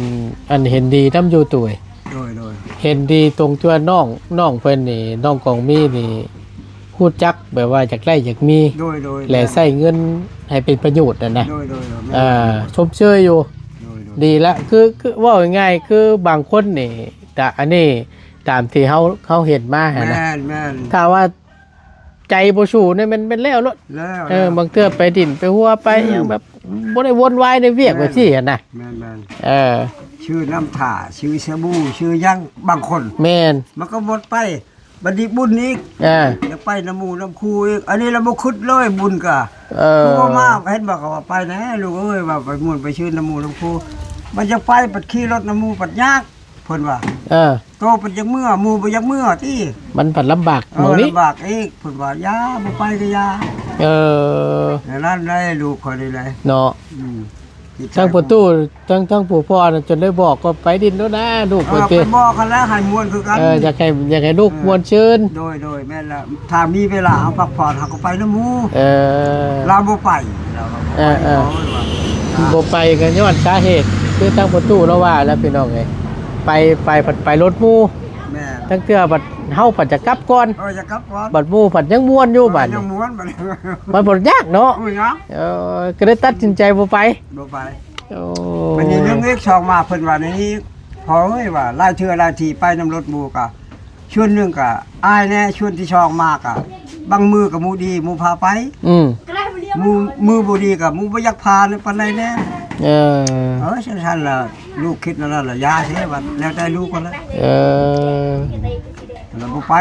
ອັນເຫັນດີນຳຢູ່ ໂດຍ ໂດຍ ເຫັນດີຕົງທີ່ວ່ານ້ອງ ນ້ອງເພິ່ນນີ້ ນ້ອງກອງມີນີ້ ຮູ້ຈັກແບບວ່າຢາກໄດ້ຢາກມີ ໂດຍ ໂດຍ ແລະ ແມ່ນ ໃຊ້ເງິນໃຫ້ເປັນປະໂຫຍດຫັ້ນນະ ໂດຍ ໂດຍ ໂດຍ ແມ່ນ ອ່າ ຊົມເຊີຍຢູ່ ໂດຍ ໂດຍ ດີລະ ຄື ຄືເວົ້າງ່າຍໆ ຄືບາງຄົນນີ້ ຕາ ອັນນີ້ຕາມທີ່ເຮົາ ເຮົາເຫັນມາຫັ້ນນະ ແມ່ນ ແມ່ນ ຖ້າວ່າໃຈບໍ່ສູ້ນີ້ແມ່ນ ແມ່ນແລ້ວໂລດ ແລ້ວ ເອີ ແລ້ວ ບາງເທື່ອໄປດິນໄປຫົວໄປ ອືມ ຫຍັງແບບບໍ່ໄດ້ວົນວາຍໃນວຽກ ແມ່ນ ແບບຊີ້ຫັ້ນນະ ແມ່ນໆ ເອີ ຊື້ນ້ຳຖ້າ ຊື້ສະບູ ຊື້ຫຍັງ ບາງຄົນ ແມ່ນ ມັນກໍໝົດໄປ ບັດນີ້ບຸນອີກ ອ່າ ຢາກໄປນຳໝູ່ນຳຄູ່ອີກ ອັນນີ້ລະບໍ່ຄິດເລີຍບຸນກະ ເອີ ຄືວ່າມາ ເຫັນບໍ່ ເຂົາວ່າໄປແດ່ລູກເອີຍ ວ່າໄປມ່ວນໄປຊື່ນນຳໝູ່ນຳຄູ່ ບັດຢາກໄປ ບັດຂີ່ລົດນຳໝູ່ ບັດຍາກ ເພິ່ນວ່າ ເອີ ໂຕບັດຢາກເມືອ ໝູ່ບໍ່ຢາກເມືອຕິ ມັນພັດລຳບາກ ເອີ ໝ່ອງນີ້ ລຳບາກອີກ ເພິ່ນວ່າຢ່າ ບໍ່ໄປກໍຢ່າ ເອີ ແນວນັ້ນໄດ໋ ລູກຂ້ອຍນີ້ໄດ໋ ເນາະ ອືມ ທາງພໍ່ຕູ້ ທາງ ທາງຜູ້ພໍ່ນັ້ນຈົນໄດ້ບອກວ່າ ໄປດິນໂລດນາລູກ ເອີ ເພິ່ນຕິ ໄປບອກກັນແລ້ວໃຫ້ມ່ວນຄືກັນ ເອີ ຢາກໃຫ້ ຢາກໃຫ້ລູກ ເອີ ມ່ວນຊື່ນ ໂດຍ ໂດຍ ແມ່ນລະ ຖ້າມີເວລາເຮົາພັກຜ່ອນເຮົາກໍໄປນຳໝູ່ ເອີ ລາວບໍ່ໄປ ລາວວ່າບໍ່ໄປ ເອີ ເອີ ເຂົາວ່າ ບໍ່ໄປກໍຍ້ອນສາເຫດ ຄືທາງພໍ່ຕູ້ລາວວ່າແລ້ວພີ່ນ້ອງເອີຍ ໄປ ໄປ ໄປລົດໝູ່ ແມ່ນ ລາງເທື່ອບັດເຮົາພັດຈະກັບກ່ອນ ເອີ ຈະກັບກ່ອນ ບັດໝູ່ພັດຍັງມ່ວນຢູ່ ເອີ ບັດນີ້ ຍັງມ່ວນບັດນີ້ ມັນບໍ່ຍາກເນາະ ເອີ ຍາກ ເອີ ກໍເລີຍຕັດສິນໃຈບໍ່ໄປ ບໍ່ໄປ ໂອ້ ບັດນີ້ເລື່ອງເອກສອງມາ ເພິ່ນວ່າແນວນີ້ ພໍ່ເອີຍ ວ່າຫຼາຍເທື່ອຫຼາຍທີໄປນຳລົດໝູ່ກະ ຊວນໜຶ່ງກະອາຍແດ່ ຊວນທີສອງມາກະ ບາງມື້ກະໝູ່ດີ ໝູ່ພາໄປ ອືມ ໝູ່ ມື້ບໍ່ດີກະໝູ່ບໍ່ຢາກພາປານໃດແດ່ ເອີ ເອີ ຊັ້ນໆລະ ລູກຄິດແນວນັ້ນລະ ຢ່າເສ ວ່າແລ້ວແຕ່ລູກຫັ້ນລະ ເອີ ລະບໍ່ໄປ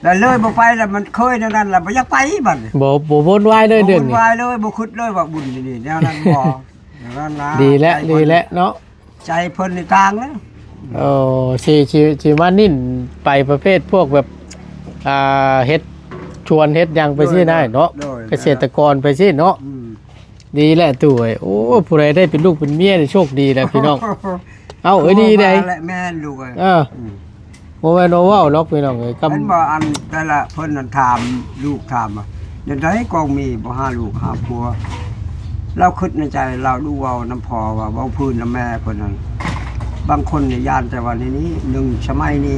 ລະເລີຍບໍ່ໄປລະ ມັນເຄີຍແນວນັ້ນລະ ບໍ່ຢາກໄປບັດນີ້ ບໍ່ ບໍ່ວົນວາຍເລີຍ ບໍ່ວຸ່ນວາຍເລີຍ ບໍ່ຄິດເລີຍວ່າບຸນນີ້ແນວນັ້ນບໍ່ ແນວນັ້ນລະ ດີແລ້ວ ດີແລ້ວເນາະ ໃຈເພິ່ນນີ້ຕ່າງແລ້ວ ໂອ້ ຊິ ຊິ ຊິມາເນັ້ນໄປປະເພດພວກແບບ ອ່າ ເຮັດສວນເຮັດຫຍັງໄປຊີ້ນະເນາະ ໂດຍ ກະເສດຕະກອນໄປຊີ້ເນາະ ອືມ ດີແຫຼະຕູ້ເອີຍ ໂອ້ ຜູ້ໃດໄດ້ເປັນລູກເປັນເມຍນີ້ໂຊກດີແຫຼະພີ່ນ້ອງ ເອົ້າ ເອີ ດີໃດ໋ ແມ່ນລູກເອີຍ ເອີ ອືມ ບໍ່ແມ່ນວ່າເວົ້າດອກພີ່ນ້ອງເອີຍ ກຳ ແມ່ນບໍ່ ອັນແຕ່ລະເພິ່ນນັ້ນຖາມ ລູກຖາມວ່າ ແນວໃດກອງມີບໍ່ຫາລູກຫາຜົວ ລາວຄິດໃນໃຈ ລາວດຸເວົ້ານຳພໍ່ວ່າ ເວົ້າພື້ນນຳແມ່ເພິ່ນນັ້ນ ບາງຄົນນີ້ຢ້ານແຕ່ວ່ານີ້ ໜຶ່ງສະໄໝນີ້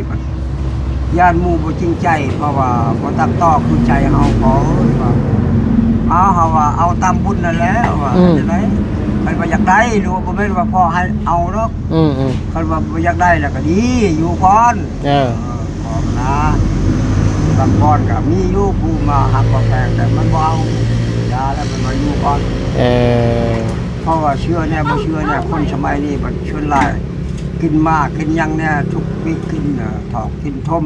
ຢ້ານໝູ່ບໍ່ຈິງໃຈ ເພາະວ່າບໍ່ຕັດຕໍ່ຄືໃຈເຮົາ ພໍ່ເອີຍວ່າ ເອົາ ເຮົາວ່າເອົາຕາມບຸນນັ້ນແຫຼະວ່າ ອືມ ຈັ່ງໃດ ຄັນວ່າຢາກໄດ້ ຫຼືວ່າບໍ່ແມ່ນວ່າພໍ່ໃຫ້ເອົາດອກ ອືມໆ ຄັນວ່າບໍ່ຢາກໄດ້ລະກະດີ ຢູ່ກ່ອນ ເອີ ເອີ ຂໍນະ ບາງບ່ອນກະມີຢູ່ຜູ້ມາຮັກມາແພງ ແຕ່ມັນບໍ່ເອົາ ຢ່າແລ້ວ ມັນວ່າຢູ່ກ່ອນ ເອີ ເພາະວ່າເຊື່ອແດ່ບໍ່ເຊື່ອແດ່ ຄົນສະໄໝນີ້ບັດສ່ວນຫຼາຍກິນໝາກກິນຫຍັງແດ່ ທຸກປີກິນ ເອີ ຖອກກິນຖົມ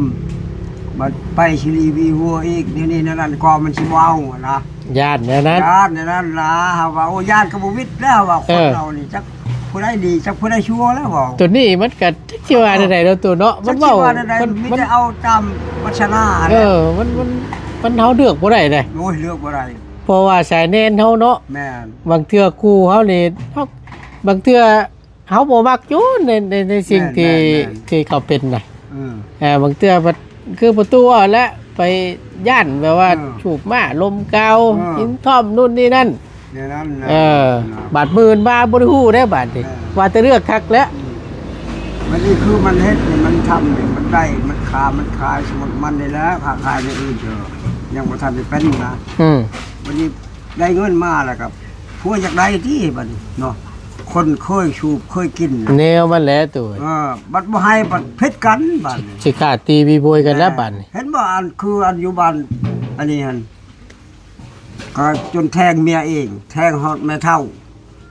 ບັດໄປຊິລີວີຫົວອີກ ແນວນີ້ແນວນັ້ນ ກໍມັນຊິບໍ່ເອົາຫັ້ນນະ. ຢ້ານແນວນັ້ນ ຢ້ານແນວນັ້ນລະ. ເຮົາວ່າ ໂອ້ ຢ້ານກໍບໍ່ວິດແລ້ວ ວ່າຄົນເຮົານີ້ ຈັກຜູ້ໃດດີ ຈັກຜູ້ໃດຊົ່ວແລ້ວ ເວົ້າ. ໂຕນີ້ມັນກໍຈັກຊິວ່າແນວໃດເນາະ ໂຕເນາະ ມັນເວົ້າ ມັນ ມີແຕ່ເອົາຕາມວັດສະນາ. ເອີ ມັນ ມັນ ມັນ ເຮົາເລືອກບໍ່ໄດ້ເດ້. ໂອ້ຍ ເລືອກບໍ່ໄດ້ ເພາະວ່າສາຍແນນເຮົາເນາະ. ແມ່ນ ບາງເທື່ອຄູ່ເຮົານີ້ ເຮົາ ບາງເທື່ອ ເຮົາບໍ່ມັກຢູ່ໃນ ໃນ ໃນສິ່ງທີ່ ແມ່ນໆໆ ທີ່ເຂົາເປັນນະ. ເອີ ເອີ ບາງເທື່ອພັດຄືປະຕູເວົ້າແຫຼະ ໄປຢ້ານແບບວ່າ ເອີ ສູບມ້າລົມກາວ ເອີ ກິນທ້ອມ ນູ້ນນີ້ນັ້ນ ແນວນັ້ນນະ. ເອີ ນະ ບາດມື້ມາບໍ່ໄດ້ຮູ້ເດ້ບາດນີ້ ເອີ ວ່າແຕ່ເລືອກຄັກແຫຼະ. ອືມ ບັດນີ້ຄືມັນເຮັດນີ້ ມັນທຳນີ້ ມັນໄດ້ ມັນຄ້າ ມັນຂາຍ ສົມມຸດມັນນີ້ແຫຼະ ຄ້າຂາຍແນວອື່ນເທື່ອ ຍັງບໍ່ທັນໄດ້ເປັນນະ. ອືມ ບັດນີ້ໄດ້ເງິນມາແລ້ວກໍ ຜົວຢາກໄດ້ຕິບັດນີ້ເນາະ ຄົນເຄີຍສູບເຄີຍກິນ ແນວມັນແຫຼະໂຕ. ເອີ ບັດບໍ່ໃຫ້ບັດຜິດກັນບັດນີ້ ຊິຂ້າຕີວີໂວຍກັນແຫຼະ. ແມ່ນ ບັດນີ້ ເຫັນບໍ່ ອັນຄືອັນຢູ່ບ້ານອັນນີ້ຫັ້ນ ກໍຈົນແທງເມຍເອງ ແທງຮອດແມ່ເຖົ້າ.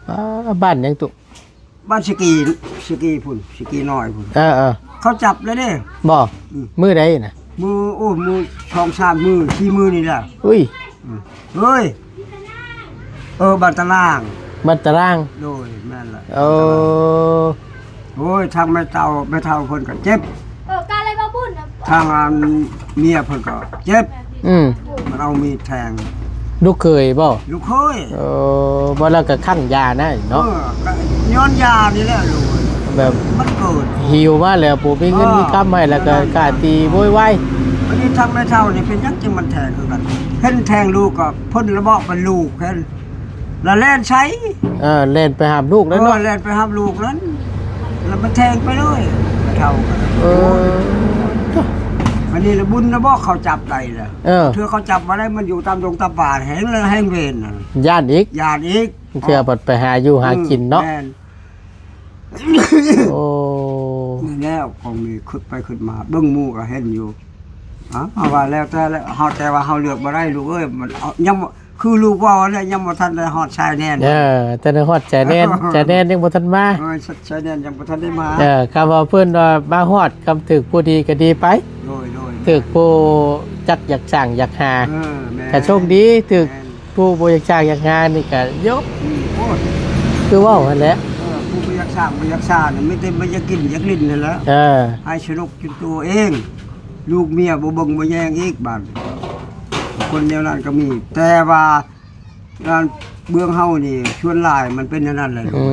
ອ່າ ບ້ານຫຍັງໂຕ? ບ້ານສະກີ ສະກີພຸ້ນ ສະກີນ້ອຍພຸ້ນ. ເອີໆ ເຂົາຈັບແລ້ວເດ້. ບໍ່? ອືມ ມື້ໃດນະ? ມື້ ໂອ້ ມື້ສອງສາມມື້ ສີ່ມື້ນີ້ແຫຼະ. ອຸ້ຍ ອືມ ເອີຍ ເອີ ບ້ານຕະລາງ ບ້ານຕະລາງ. ໂດຍ ແມ່ນລະ. ໂອ້ ໂອ້ຍ ທາງແມ່ເຖົ້າ ແມ່ເຖົ້າເພິ່ນກໍເຈັບ ເອີ ກະເລີຍວ່າບຸນນະ ທາງອັນເມຍເພິ່ນກໍເຈັບ. ອືມ ມັນເອົາມີດແທງ ລູກເຂີຍບໍ່? ລູກເຂີຍ. ເອີ ບໍ່ ແລ້ວກໍຄັ້ງຢານະເນາະ. ເອີ ກໍຍ້ອນຢານີ້ແຫຼະລູກ ແບບມັນເກີດຫິວມາແລ້ວ ບໍ່ມີເງິນ ເອີ ມີຄຳໃຫ້ ແລ້ວກໍ ແມ່ນໆ ກາຕີໂວຍວາຍ. ບັດນີ້ທາງແມ່ເຖົ້ານີ້ເປັນຫຍັງຈຶ່ງມັນແທງຄືກັນ ເຫັນແທງລູກກໍເພິ່ນລະເບາະເປັນລູກເຫັນ ລະແລ່ນໃສ່ ເອີ ແລ່ນໄປຫາລູກແລ້ວເນາະ. ເອີ ແລ່ນໄປຫາລູກນັ້ນ ລະມາແທງໄປເລີຍ ແມ່ເຖົ້າກໍ. ເອີ ອັນນີ້ລະບຸນນະບໍ່ ເຂົາຈັບໄດ້ລະ. ເອີ ເທື່ອເຂົາຈັບບໍ່ໄດ້ ມັນຢູ່ຕາມດົງຕາມປ່າ ແຮງລະແຮງເວນນະ ຢ້ານອີກ ຢ້ານອີກ ເທື່ອບັດໄປຫາຢູ່ຫາກິນເນາະ. ອືມ ແມ່ນ ໂອ້ ນີ້ແລ້ວຂອງນີ້ ຄຶດໄປຄຶດມາ ເບິ່ງໝູ່ກໍເຫັນຢູ່. ເອົາ ເຮົາວ່າແລ້ວແຕ່ແຫຼະ ເຮົາ ແຕ່ວ່າເຮົາເລືອກບໍ່ໄດ້ລູກເອີຍ ມັນ ເອົາ ຍັງບໍ່ ຄືລູກເວົ້າຫັ້ນແຫຼະ ຍັງບໍ່ທັນໄດ້ຮອດຊາຍແດນ. ເອີ ແຕ່ໄດ້ຮອດຊາຍແດນ ຊາຍແດນຍັງບໍ່ທັນມາ. ເອີ ຊາຍແດນຍັງບໍ່ທັນໄດ້ມາ. ເອີ ຄຳວ່າເພິ່ນວ່າມາຮອດ ຄຳຖືກຜູ້ດີກໍດີໄປ. ໂດຍໆ ຖືກຜູ້ຈັກຢາກສ້າງຢາກຫາ. ເອີ ແມ່ນ ກໍໂຊກດີ ຖືກ ແມ່ນ ຜູ້ບໍ່ຢາກສ້າງຢາກຫານີ້ກໍໂຍກ. ອືມ ໂອ້ຍ ຄືເວົ້າຫັ້ນແຫຼະ. ເອີ ຜູ້ບໍ່ຢາກສ້າງບໍ່ຢາກສ້າງນີ້ ມີແຕ່ບໍ່ຢາກກິນຢາກຫຼິ້ນຫັ້ນແຫຼະ. ເອີ ໃຫ້ສະໜຸກຢູ່ຕົວເອງ ລູກເມຍບໍ່ເບິ່ງບໍ່ແຍງອີກບາດນີ້ ຄົນແນວນັ້ນກໍມີ. ແຕ່ວ່າງານເມືອງເຮົານີ້ ສ່ວນຫຼາຍມັນເປັນແນວນັ້ນແຫຼະ. ອືມ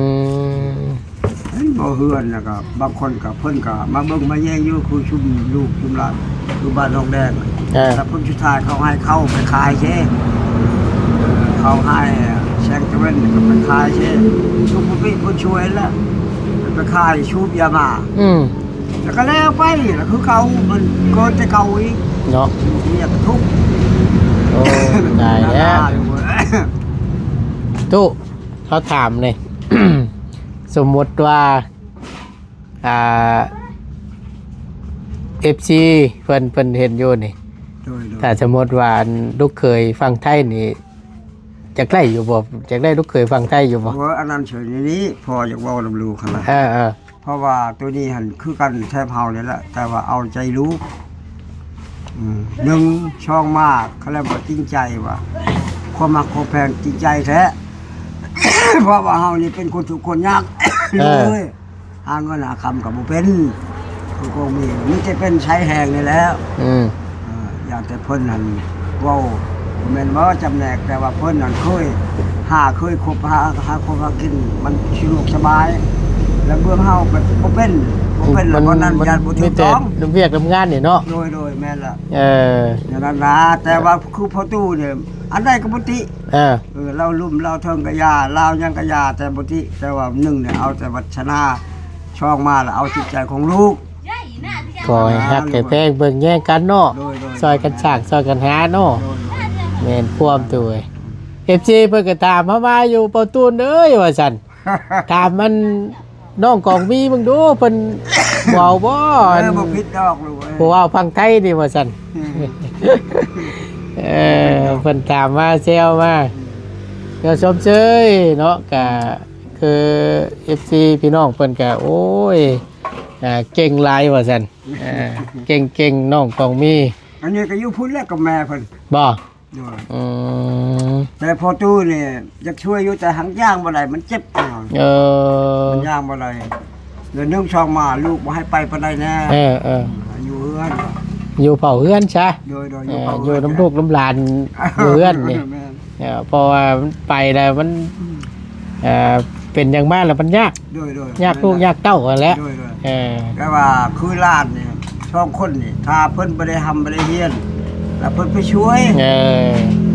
ເຫັນບໍ່ ເຮືອນ ແລ້ວກໍບາງຄົນກໍ ເພິ່ນກໍມາເບິ່ງມາແຍງຢູ່ ຄືຊຸມລູກຊຸມຫຼານ ຄືບ້ານໜອງແດງ. ເອີ ແລ້ວຜົນສຸດທ້າຍເຂົາໃຫ້ເຂົ້າໄປຂາຍເຊ ເຂົາໃຫ້ແສງຕາເວັນກໍໄປຂາຍເຊ ຊຸມຜູ້ເປັນຄົນຊ່ວຍແລ້ວ ໄປຂາຍສູບຢາບ້າ. ອືມ ແລ້ວກໍແລ້ວໄປ ແລ້ວຄືເກົ່າ ມັນເກີດແຕ່ເກົ່າອີກເນາະ. ເມຍກໍທຸກ. ໂອ້ ຕາຍແລ້ວ. ຕູ້ ເຮົາຖາມແດ່ ສົມມຸດວ່າ ອ່າ ເອັຟຊີ ເພິ່ນ ເພິ່ນເຫັນຢູ່ນີ້. ໂດຍໆ ຖ້າສົມມຸດວ່າ ອັນ ລູກເຂີຍຝັ່ງໄທນີ້ ຢາກໄດ້ຢູ່ບໍ່? ຢາກໄດ້ລູກເຂີຍຝັ່ງໄທຢູ່ບໍ່? ໂອ້ຍ ອັນນັ້ນເສີຍນີ້ ພໍ່ຢາກເວົ້ານຳລູກຫັ້ນນະ. ເອີໆ ເພາະວ່າໂຕນີ້ຫັ້ນຄືກັນແຖບເຮົານີ້ແຫຼະ ແຕ່ວ່າເອົາໃຈລູກ. ອືມ ໜຶ່ງ ສອງມາ ເຂົາເອີ້ນວ່າຈິງໃຈ ວ່າຄວາມຮັກຄວາມແພງຈິງໃຈແທ້ ເພາະວ່າເຮົານີ້ເປັນຄົນທຸກຄົນຍາກ ເອີ ເລີຍ ຫາເງິນຫາຄຳກໍບໍ່ເປັນ ຄືກໍມີ ມີແຕ່ເປັນໃຊ້ແຮງນີ້ແຫຼະ. ອືມ ເອີ ຢ້ານແຕ່ເພິ່ນຫັ້ນເວົ້າ ບໍ່ແມ່ນບໍ່ຈຳແນກ ແຕ່ວ່າເພິ່ນນັ້ນເຄີຍຫາ ເຄີຍຄົບຫາ ຫາຄົບຫາກິນ ມັນສະດວກສະບາຍ ແລະ ເບື້ອງເຮົາກໍບໍ່ເປັນ ບໍ່ເປັນ ແລ້ວບໍ່ນັ້ນ ມັນ ຢ້ານບໍ່ຖືກຕ້ອງ ມີແຕ່ວຽກນຳງານນີ້ເນາະ. ໂດຍໆ ແມ່ນລະ. ເອີ ແນວນັ້ນລະ ແຕ່ວ່າຄືພໍ່ຕູ້ນີ້ ອັນໃດກໍບໍ່ຕິ. ເອີ ເອີ ລາວລຸ່ມລາວເທິງກໍຢ່າ ລາວຫຍັງກໍຢ່າ ແຕ່ບໍ່ຕິ ແຕ່ວ່າໜຶ່ງນີ້ເອົາແຕ່ວັດສະນາ ສອງມາແລ້ວເອົາຈິດໃຈຂອງລູກ. ຂໍໃຫ້ຮັກໃຫ້ແພງເບິ່ງແຍງກັນເນາະ. ໂດຍໆ ຊ່ອຍກັນສ້າງ ໂດຍໆ ຊ່ອຍກັນຫາເນາະ. ໂດຍໆ ແມ່ນຄວາມໂຕເອີຍ. ເອັຟຊີ ເພິ່ນກໍຖາມເຮົາມາຢູ່ ພໍ່ຕູນເອີຍ ວ່າຊັ້ນ ຖາມມັນ ນ້ອງກອງມີເບິ່ງດູ ເພິ່ນເວົ້າບໍ່? ເອີ ອັນ ບໍ່ຜິດດອກລູກເອີຍ ຜູ້ເວົ້າຝັ່ງໄທນີ້ວ່າຊັ້ນ. ອືມ ເອີ ເພິ່ນຖາມມາແຊວມາ ກໍຊົມເຊີຍເນາະ ກະຄືເອັຟຊີພີ່ນ້ອງເພິ່ນກະ ໂອ້ຍ ອ່າ ເກັ່ງຫຼາຍວ່າຊັ້ນ. ອ່າ ເກັ່ງໆ ນ້ອງກອງມີ ອັນນີ້ກໍຢູ່ພຸ້ນແຫຼະກັບແມ່ເພິ່ນ. ບໍ່? ໂດຍ. ອືມ. ແຕ່ພໍ່ຕູ້ນີ້ຢາກຊ່ວຍຢູ່ ແຕ່ຫາກຍ່າງບໍ່ໄດ້ ມັນເຈັບ. ເອີ ມັນຍ່າງບໍ່ໄດ້ ແລ້ວໜຶ່ງສອງມາລູກບໍ່ໃຫ້ໄປປານໃດແນ່. ເອີໆ ຢູ່ເຮືອນ ຢູ່ເຝົ້າເຮືອນຊະ. ໂດຍໆ ຢູ່ ເອີ ເຝົ້າເຮືອນ ຢູ່ນຳລູກນຳຫຼານ ຢູ່ເຮືອນນີ້. ແມ່ນ. ເອີ ເພາະວ່າມັນໄປແລ້ວມັນ ອືມ ເອີ ເປັນຫຍັງມາແລ້ວມັນຍາກ. ໂດຍໆ ຍາກລູກ ແມ່ນລະ ຍາກເຕົ້າຫັ້ນແຫຼະ. ໂດຍໆ ເອີ ແຕ່ວ່າຄືຫຼານນີ້ ສອງຄົນນີ້ ຖ້າເພິ່ນບໍ່ໄດ້ຮ່ຳບໍ່ໄດ້ຮຽນ ແລ້ວເພິ່ນໄປຊ່ວຍ. ເອີ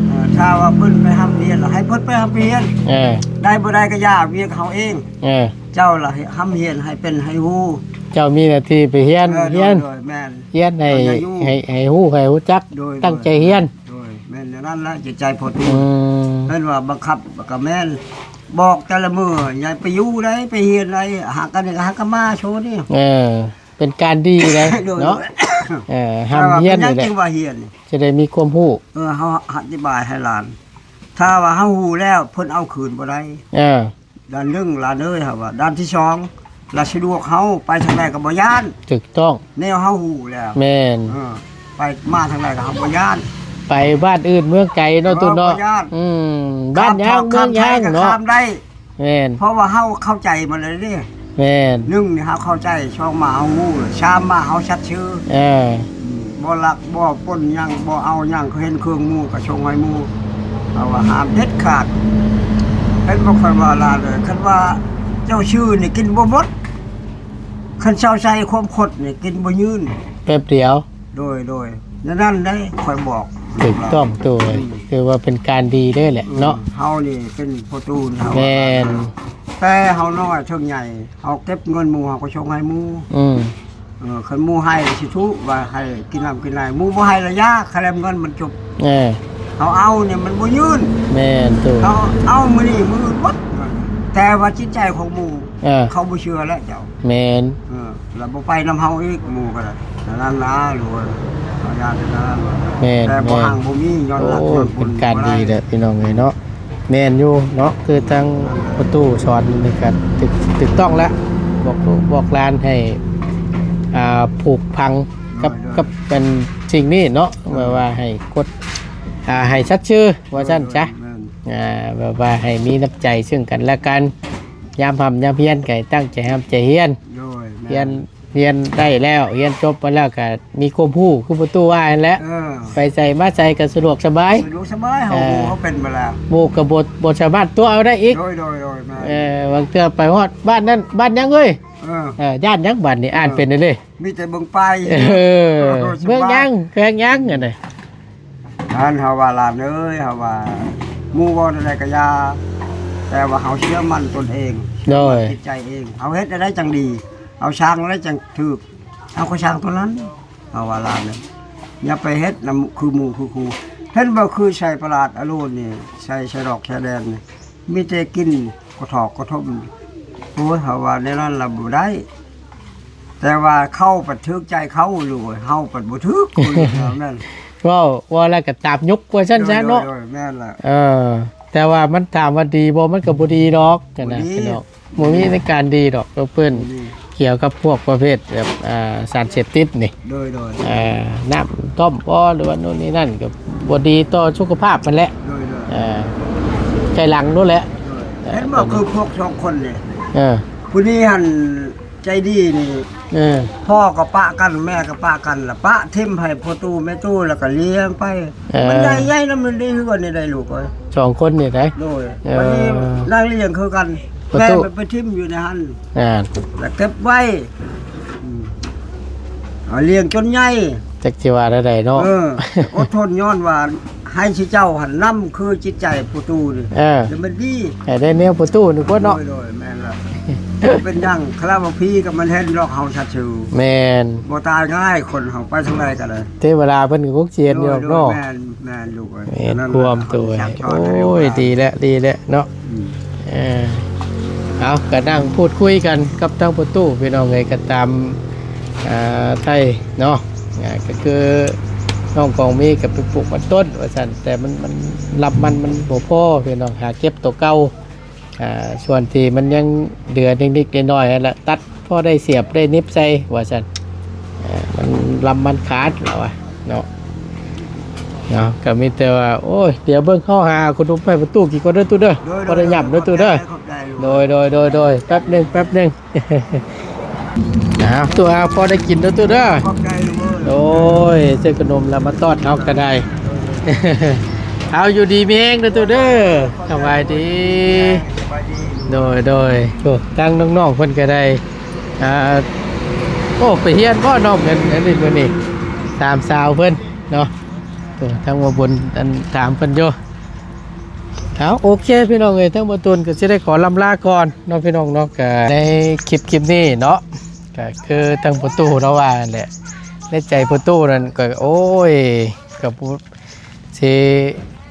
ເອີ ຖ້າວ່າເພິ່ນໄປຮ່ຳຮຽນ ແລ້ວໃຫ້ເພິ່ນໄປຮ່ຳໄປຮຽນ. ເອີ ໄດ້ບໍ່ໄດ້ກໍຢ່າ ວຽກເຮົາເອງ. ເອີ ເຈົ້າລະໃຫ້ຮ່ຳຮຽນ ໃຫ້ເປັນໃຫ້ຮູ້. ເຈົ້າມີໜ້າທີ່ໄປຮຽນ. ເອີ ຮຽນ ໂດຍໆ ແມ່ນ ຮຽນໃຫ້ ໃຫ້ ໃຫ້ຮູ້ ໃຫ້ຮູ້ຈັກ. ໂດຍໆ ຕັ້ງໃຈຮຽນ. ໂດຍ ແມ່ນແນວນັ້ນລະ ຈິດໃຈພໍ່ຕູ້. ອືມ. ເພິ່ນວ່າບັງຄັບກໍແມ່ນ ບອກແຕ່ລະມື້ ຢ່າໄປຢູ່ໃດ ໄປຮຽນໃດ ຫາກັນນີ້ກໍຫາກັນມາໂຊນີ້. ເອີ ເປັນການດີເດ້. ໂດຍໆ ເນາະ. ເອີ ຮ່ຳຮຽນນີ້ແຫຼະ ຈຶ່ງວ່າຮຽນ ຈະໄດ້ມີຄວາມຮູ້. ເອີ ເຮົາອະທິບາຍໃຫ້ຫຼານ ຖ້າວ່າເຮົາຮູ້ແລ້ວ ເພິ່ນເອົາຄືນບໍ່ໄດ້. ເອີ ດ້ານໜຶ່ງຫຼານເອີຍ ເຮົາວ່າ ດ້ານທີສອງ ລະສະດວກເຮົາ ໄປທາງໃດກໍບໍ່ຢ້ານ. ຖືກຕ້ອງ ແນວເຮົາຮູ້ແລ້ວ. ແມ່ນ. ເອີ ໄປມາທາງໃດກໍເຮົາບໍ່ຢ້ານ. ໄປບ້ານອື່ນເມືອງໄກເນາະ ເອີ ຕູ້ເນາະ. ບໍ່ຢ້ານ. ອືມ. ຂ້າມ ບ້ານຫຍັງ ຂ້າມ ເມືອງຫຍັງ ຂ້າມໄດ້ ເນາະ. ແມ່ນ. ເພາະວ່າເຮົາເຂົ້າໃຈໝົດແລ້ວເດ້. ແມ່ນ. ໜຶ່ງນີ້ເຮົາເຂົ້າໃຈ ສອງມາເຮົາຮູ້ ສາມມາເຮົາສັດຊື່. ເອີ ອືມ. ບໍ່ລັກບໍ່ປຸ້ນຫຍັງ ບໍ່ເອົາຫຍັງ ເຫັນເຄື່ອງໝູ່ກໍສົ່ງໃຫ້ໝູ່. ເຮົາວ່າຫ້າມເດັດຂາດ. ເຫັນບໍ່ ຂ້ອຍວ່າຫຼານເອີຍ ຄັນວ່າເຈົ້າຊື່ນີ້ກິນບໍ່ໝົດ ຄັນເຈົ້າໃສ່ຄວາມຄົດນີ້ກິນບໍ່ຍືນ ແປັບດຽວ. ໂດຍໆ ແນວນັ້ນເດ້ ຂ້ອຍບອກ. ຖືກຕ້ອງໂຕເອີຍ. ອືມ. ຖືວ່າເປັນການດີເດ້ແຫຼະເນາະ. ອືມ. ເຮົານີ້ເປັນພໍ່ຕູ້ເຮົາ. ແມ່ນ. ແຕ່ເຮົານ້ອຍເຖິງໃຫຍ່ ເຮົາເກັບເງິນໝູ່ ເຮົາກໍສົ່ງໃຫ້ໝູ່. ອືມ. ເອີ ຄັນໝູ່ໃຫ້ຊິທຸວ່າໃຫ້ກິນນ້ຳກິນໃນ ໝູ່ບໍ່ໃຫ້ລະຢ່າ ຄະແລມເງິນມັນຈົບ. ເອີ ເຮົາເອົານີ້ມັນບໍ່ຍືນ. ແມ່ນໂຕ. ເຮົາເອົາມື້ນີ້ມື້ອື່ນໝົດ. ແຕ່ວ່າຈິດໃຈຂອງໝູ່ ເອີ ເຂົາບໍ່ເຊື່ອແລ້ວເຈົ້າ. ແມ່ນ. ເອີ ລະບໍ່ໄປນຳເຮົາອີກ ໝູ່ກໍໄດ້. ນັ້ນລະ ລູກເອີຍ ເຮົາຢ້ານແຕ່ນັ້ນ. ແມ່ນ. ແຕ່ບໍ່ຮັ່ງບໍ່ມີ ຍ້ອນລັກ ໂອ້ຍ ຍ້ອນປຸ້ນ ເປັນການດີເດີ ບໍ່ໄດ້ ພີ່ນ້ອງເອີຍເນາະ. ແມ່ນຢູ່ເນາະ ຄືທາງພໍ່ຕູ້ສອນນີ້ກໍຖືກ ຖືກຕ້ອງແລ້ວ ບອກລູກບອກຫຼານໃຫ້ ອ່າ ຜູກຝັງກັບ ໂດຍໆ ກັບອັນສິ່ງນີ້ເນາະ. ໂດຍ. ແບບວ່າໃຫ້ກົດ ອ່າ ໃຫ້ສັດຊື່ວ່າຊັ້ນຊະ. ໂດຍໆ ແມ່ນ. ອ່າ ແບບວ່າໃຫ້ມີນ້ຳໃຈເຊິ່ງກັນແລະກັນ ຍາມຮ່ຳຍາມຮຽນກໍໃຫ້ຕັ້ງໃຈຮ່ຳໃຈຮຽນ. ໂດຍ. ແມ່ນ. ຮຽນ ຮຽນໄດ້ແລ້ວ ຮຽນຈົບມາແລ້ວກໍມີຄວາມຮູ້ ຄືພໍ່ຕູ້ວ່າຫັ້ນແຫຼະ. ເອີ ໄປໃສມາໃສກໍສະດວກສະບາຍ. ສະດວກສະບາຍ ເຮົາ ເອີ ຮູ້ ເຮົາເປັນມາແລ້ວ. ໝູ່ກໍບໍ່ ບໍ່ສາມາດຕົວະເອົາໄດ້ອີກ. ໂດຍໆໆ ແມ່ນ. ເອີ ບາງເທື່ອໄປຮອດບ້ານນັ້ນ ບ້ານຫຍັງເອີຍ? ເອີ ເອີ ຢ້ານຫຍັງບາດນີ້ ອ່ານເປັນເດ້. ເອີ ມີແຕ່ເບິ່ງປ້າຍ. ເອີ ເມືອງຫຍັງ ແຂວງຫຍັງ ອັນນີ້. ນັ້ນເຮົາວ່າ ຫຼານເອີຍ ເຮົາວ່າ ໝູ່ເວົ້າແນວໃດກໍຢ່າ ແຕ່ວ່າເຮົາເຊື່ອໝັ້ນຕົນເອງ. ໂດຍ. ເຊື່ອໝັ້ນຈິດໃຈເອງ ເຮົາເຮັດແນວໃດຈັ່ງດີ ເຮົາສ້າງແນວໃດຈັ່ງຖືກ ເຮົາກໍສ້າງຕົວນັ້ນ. ເຮົາວ່າ ຫຼານເອີຍ ຢ່າໄປເຮັດນຳຄືໝູ່ຄືຄູ. ເຫັນບໍ່ ຄືໃສ່ປະຫຼາດອາໂລນນີ້ ໃສ່ ໃສ່ດອກຊາຍແດນນີ້ ມີແຕ່ກິນກະຖອກກະທົມ. ໂອ້ຍ ເຮົາວ່າແນວນັ້ນລະບໍ່ໄດ້ ແຕ່ວ່າເຂົາພັດຖືກໃຈເຂົາ ຫຼືເຮົາພັດບໍ່ຖືກ. ແມ່ນ. ເວົ້າ ເວົ້າແລ້ວກໍຕາມຍຸກວ່າຊັ້ນຊະເນາະ. ໂດຍໆ ແມ່ນລະ. ເອີ ແຕ່ວ່າມັນຖາມວ່າດີບໍ່ ມັນກໍບໍ່ດີດອກ ຫັ້ນນະ ບໍ່ດີ ພີ່ນ້ອງ. ບໍ່ມີໃນການດີດອກ ເພິ່ນ ບໍ່ດີ. ກ່ຽວກັບພວກປະເພດແບບ ອ່າ ສານເສບຕິດນີ້. ໂດຍໆ. ເອີ ນ້ຳຕົ້ມບໍ່ ຫຼືວ່າໂນ່ນນີ້ນັ້ນ ກໍບໍ່ດີຕໍ່ສຸຂະພາບຫັ້ນແຫຼະ. ໂດຍໆ. ເອີ ໄກຫຼັງໂລດແຫຼະ. ໂດຍ. ເອີ ເຫັນບໍ່ ຄືພວກສອງຄົນນີ້ ເອີ ຜູ້ນີ້ຫັ້ນໃຈດີນີ້. ເອີ ພໍ່ກໍປະກັນ ແມ່ກໍປະກັນ ລະປະຖິ້ມໃຫ້ພໍ່ຕູ້ແມ່ຕູ້ ລະກໍລ້ຽງໄປ. ເອີ ມັນໃຫຍ່ໆນຳ ມັນໄດ້ເຮືອນນີ້ໄດ້ລູກເອີຍ ສອງຄົນນີ້ໄດ໋. ໂດຍ. ເອີ ບັດນີ້ນາງລ້ຽງຄືກັນ ປະຕູ ແມ່ໄປຖິ້ມຢູ່ໃນຫັ້ນ. ອ່າ ລະເກັບໄວ້. ອືມ ເອົາລ້ຽງຈົນໃຫຍ່ ຈັກຊິວ່າແນວໃດເນາະ. ເອີ ອົດທົນ ຍ້ອນວ່າໃຫ້ຊິເຈົ້າຫັ້ນນຳຄືຈິດໃຈປະຕູນີ້. ເອີ ແຕ່ມັນດີ ໃຫ້ໄດ້ແນວປະຕູນີ້ກ່ອນເນາະ. ໂດຍໆ ແມ່ນລະ. ເປັນຫຍັງຄາລາວະພີກໍມັນເຫັນດອກເຮົາຊັດຊື່. ແມ່ນ. ບໍ່ຕາຍງ່າຍ ຄົນເຮົາໄປທາງໃດກໍໄດ້ ເທວະດາເພິ່ນກໍຄົງຊິເຫັນຢູ່ດອກເນາະ. ໂດຍໆ ແມ່ນ ແມ່ນລູກເອີຍ. ແມ່ນຄວາມໂຕ. ໂອ້ຍ ດີແລ້ວ ດີແລ້ວເນາະ. ອືມ ເອີ ເອົາ ກໍນັ່ງພູດຄຸຍກັນກັບທາງປະຕູ ພີ່ນ້ອງເອີຍ ກໍຕາມ ອ່າ ໄທເນາະ. ອ່າ ກໍຄືນ້ອງກອງມີກໍໄປປູກມັນຕົ້ນວ່າຊັ້ນ ແຕ່ມັນ ມັນ ລຳມັນມັນບໍ່ພໍ ພີ່ນ້ອງ ຫາເກັບໂຕເກົ່າ. ອ່າ ສ່ວນທີ່ມັນຍັງເຫຼືອນິດໆໜ້ອຍໆຫັ້ນລະ ຕັດພໍໄດ້ສຽບໄດ້ໜິບໃສ່ວ່າຊັ້ນ. ເອີ ມັນ ລຳມັນຂາດລະວ່າເນາະ. ເນາະ ກໍມີແຕ່ວ່າ ໂອ້ຍ ດຽວເບິ່ງເຮົາຫາເອົາຂະໜົມໄປປະຕູກິນກ່ອນເດີຕູ້ເດີ. ໂດຍ ບໍ່ໄດ້ຫຍັບເດີຕູ້ເດີ. ໂດຍ ໂດຍ ໂດຍ ໂດຍ ແປັບໜຶ່ງ ແປັບໜຶ່ງ. ອ້າວ ຕູ້ ອ້າວ ພໍໄດ້ກິນເດີຕູ້ເດີ. ຂອບໃຈລູກເອີຍ. ໂດຍ ຊື້ຂະໜົມແລ້ວມາຕ້ອນເຮົາກໍໄດ້. ເອົາ ຢູ່ດີມີແຮງເດີຕູ້ເດີ. ສະບາຍດີ. ສະບາຍດີ. ໂດຍ ໂດຍ. ໂອ້ ທາງນ້ອງໆເພິ່ນກໍໄດ້ ອ່າ ໂອ້ ໄປຮຽນບໍ່ນ້ອງເພິ່ນ ອັນນີ້ມື້ນີ້ ຕາມສາວເພິ່ນເນາະ. ໂອ້ ທາງບໍ່ບຸນອັນຖາມເພິ່ນຢູ່. ເອົາ ໂອເຄພີ່ນ້ອງເອີຍ ທາງບໍ່ຕຸນກໍຊິໄດ້ຂໍລ່ຳລາກ່ອນເນາະພີ່ນ້ອງເນາະ. ກໍໃນຄລິບ ຄລິບນີ້ເນາະ ກໍຄືທາງພໍ່ຕູ້ເຮົາວ່າຫັ້ນແຫຼະ ໃນໃຈພໍ່ຕູ້ນັ້ນກໍ ໂອ້ຍ ກໍບໍ່ ຊິ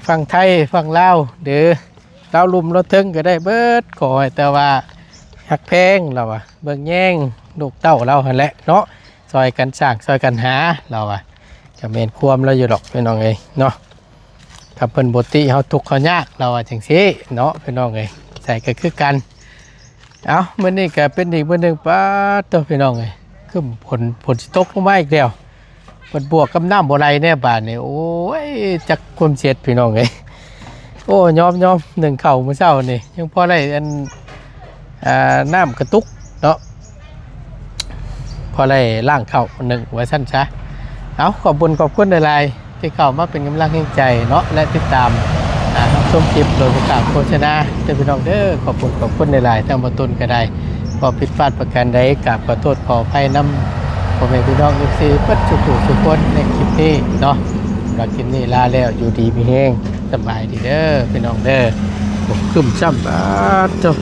ຝັ່ງໄທຝັ່ງລາວເດີ ລາວລຸ່ມລາວເທິງກໍໄດ້ເບິດ ຂໍໃຫ້ແຕ່ວ່າຮັກແພງລາວວ່າ ເບິ່ງແຍງລູກເຕົ້າລາວຫັ້ນແຫຼະເນາະ ຊ່ອຍກັນສ້າງຊ່ອຍກັນຫາລາວວ່າ. ກໍແມ່ນຄວາມລາວຢູ່ດອກພີ່ນ້ອງເອີຍເນາະ ຖ້າເພິ່ນບໍ່ຕິເຮົາທຸກເຮົາຍາກລາວວ່າຈັ່ງຊີ້ເນາະພີ່ນ້ອງເອີຍ ໃສກໍຄືກັນ. ເອົ້າ ມື້ນີ້ກໍເປັນອີກມື້ໜຶ່ງ ປາດໂທ້ພີ່ນ້ອງເອີຍ ຄືຝົນ ຝົນຊິຕົກລົງມາອີກແລ້ວ ບັດບວກກັບນ້ຳບໍ່ໄຫຼແນ່ບາດນີ້ ໂອ້ຍ ຈັກຄວາມເຈັດພີ່ນ້ອງເອີຍ. ໂອ້ ຍອມໆ ໜຶ້ງເຂົ້າມື້ເຊົ້ານີ້ ຍັງພໍໄດ້ອັນ ອ່າ ນ້ຳກະຕຸກເນາະ ພໍໄດ້ລ້າງເຂົ້າໜຶ້ງວ່າຊັ້ນຊະ. ເອົາ ຂອບບຸນຂອບຄຸນຫຼາຍໆ ທີ່ເຂົ້າມາເປັນກຳລັງແຮງໃຈເນາະ ແລະ ຕິດຕາມ ອ່າ ຮັບຊົມຄລິບໂດຍບໍ່ຂາດໂຄສະນາເດີພີ່ນ້ອງເດີ. ຂອບບຸນຂອບຄຸນຫຼາຍໆ ທາງບໍ່ຕຸນກໍໄດ້ ຂໍຜິດພາດປະການໃດ ກາບຂໍໂທດຂໍອະໄພນຳພໍ່ແມ່ພີ່ນ້ອງ ເອັຟຊີ ເບິດສູ່ຜູ້ສູ່ຄົນໃນຄລິບນີ້ເນາະ. ສຳລັບຄລິບນີ້ລາແລ້ວ ຢູ່ດີມີແຮງ ສະບາຍດີເດີພີ່ນ້ອງເດີ. ໂອ້ ຄຶ້ມຊ້ຳ ປາດໂທ້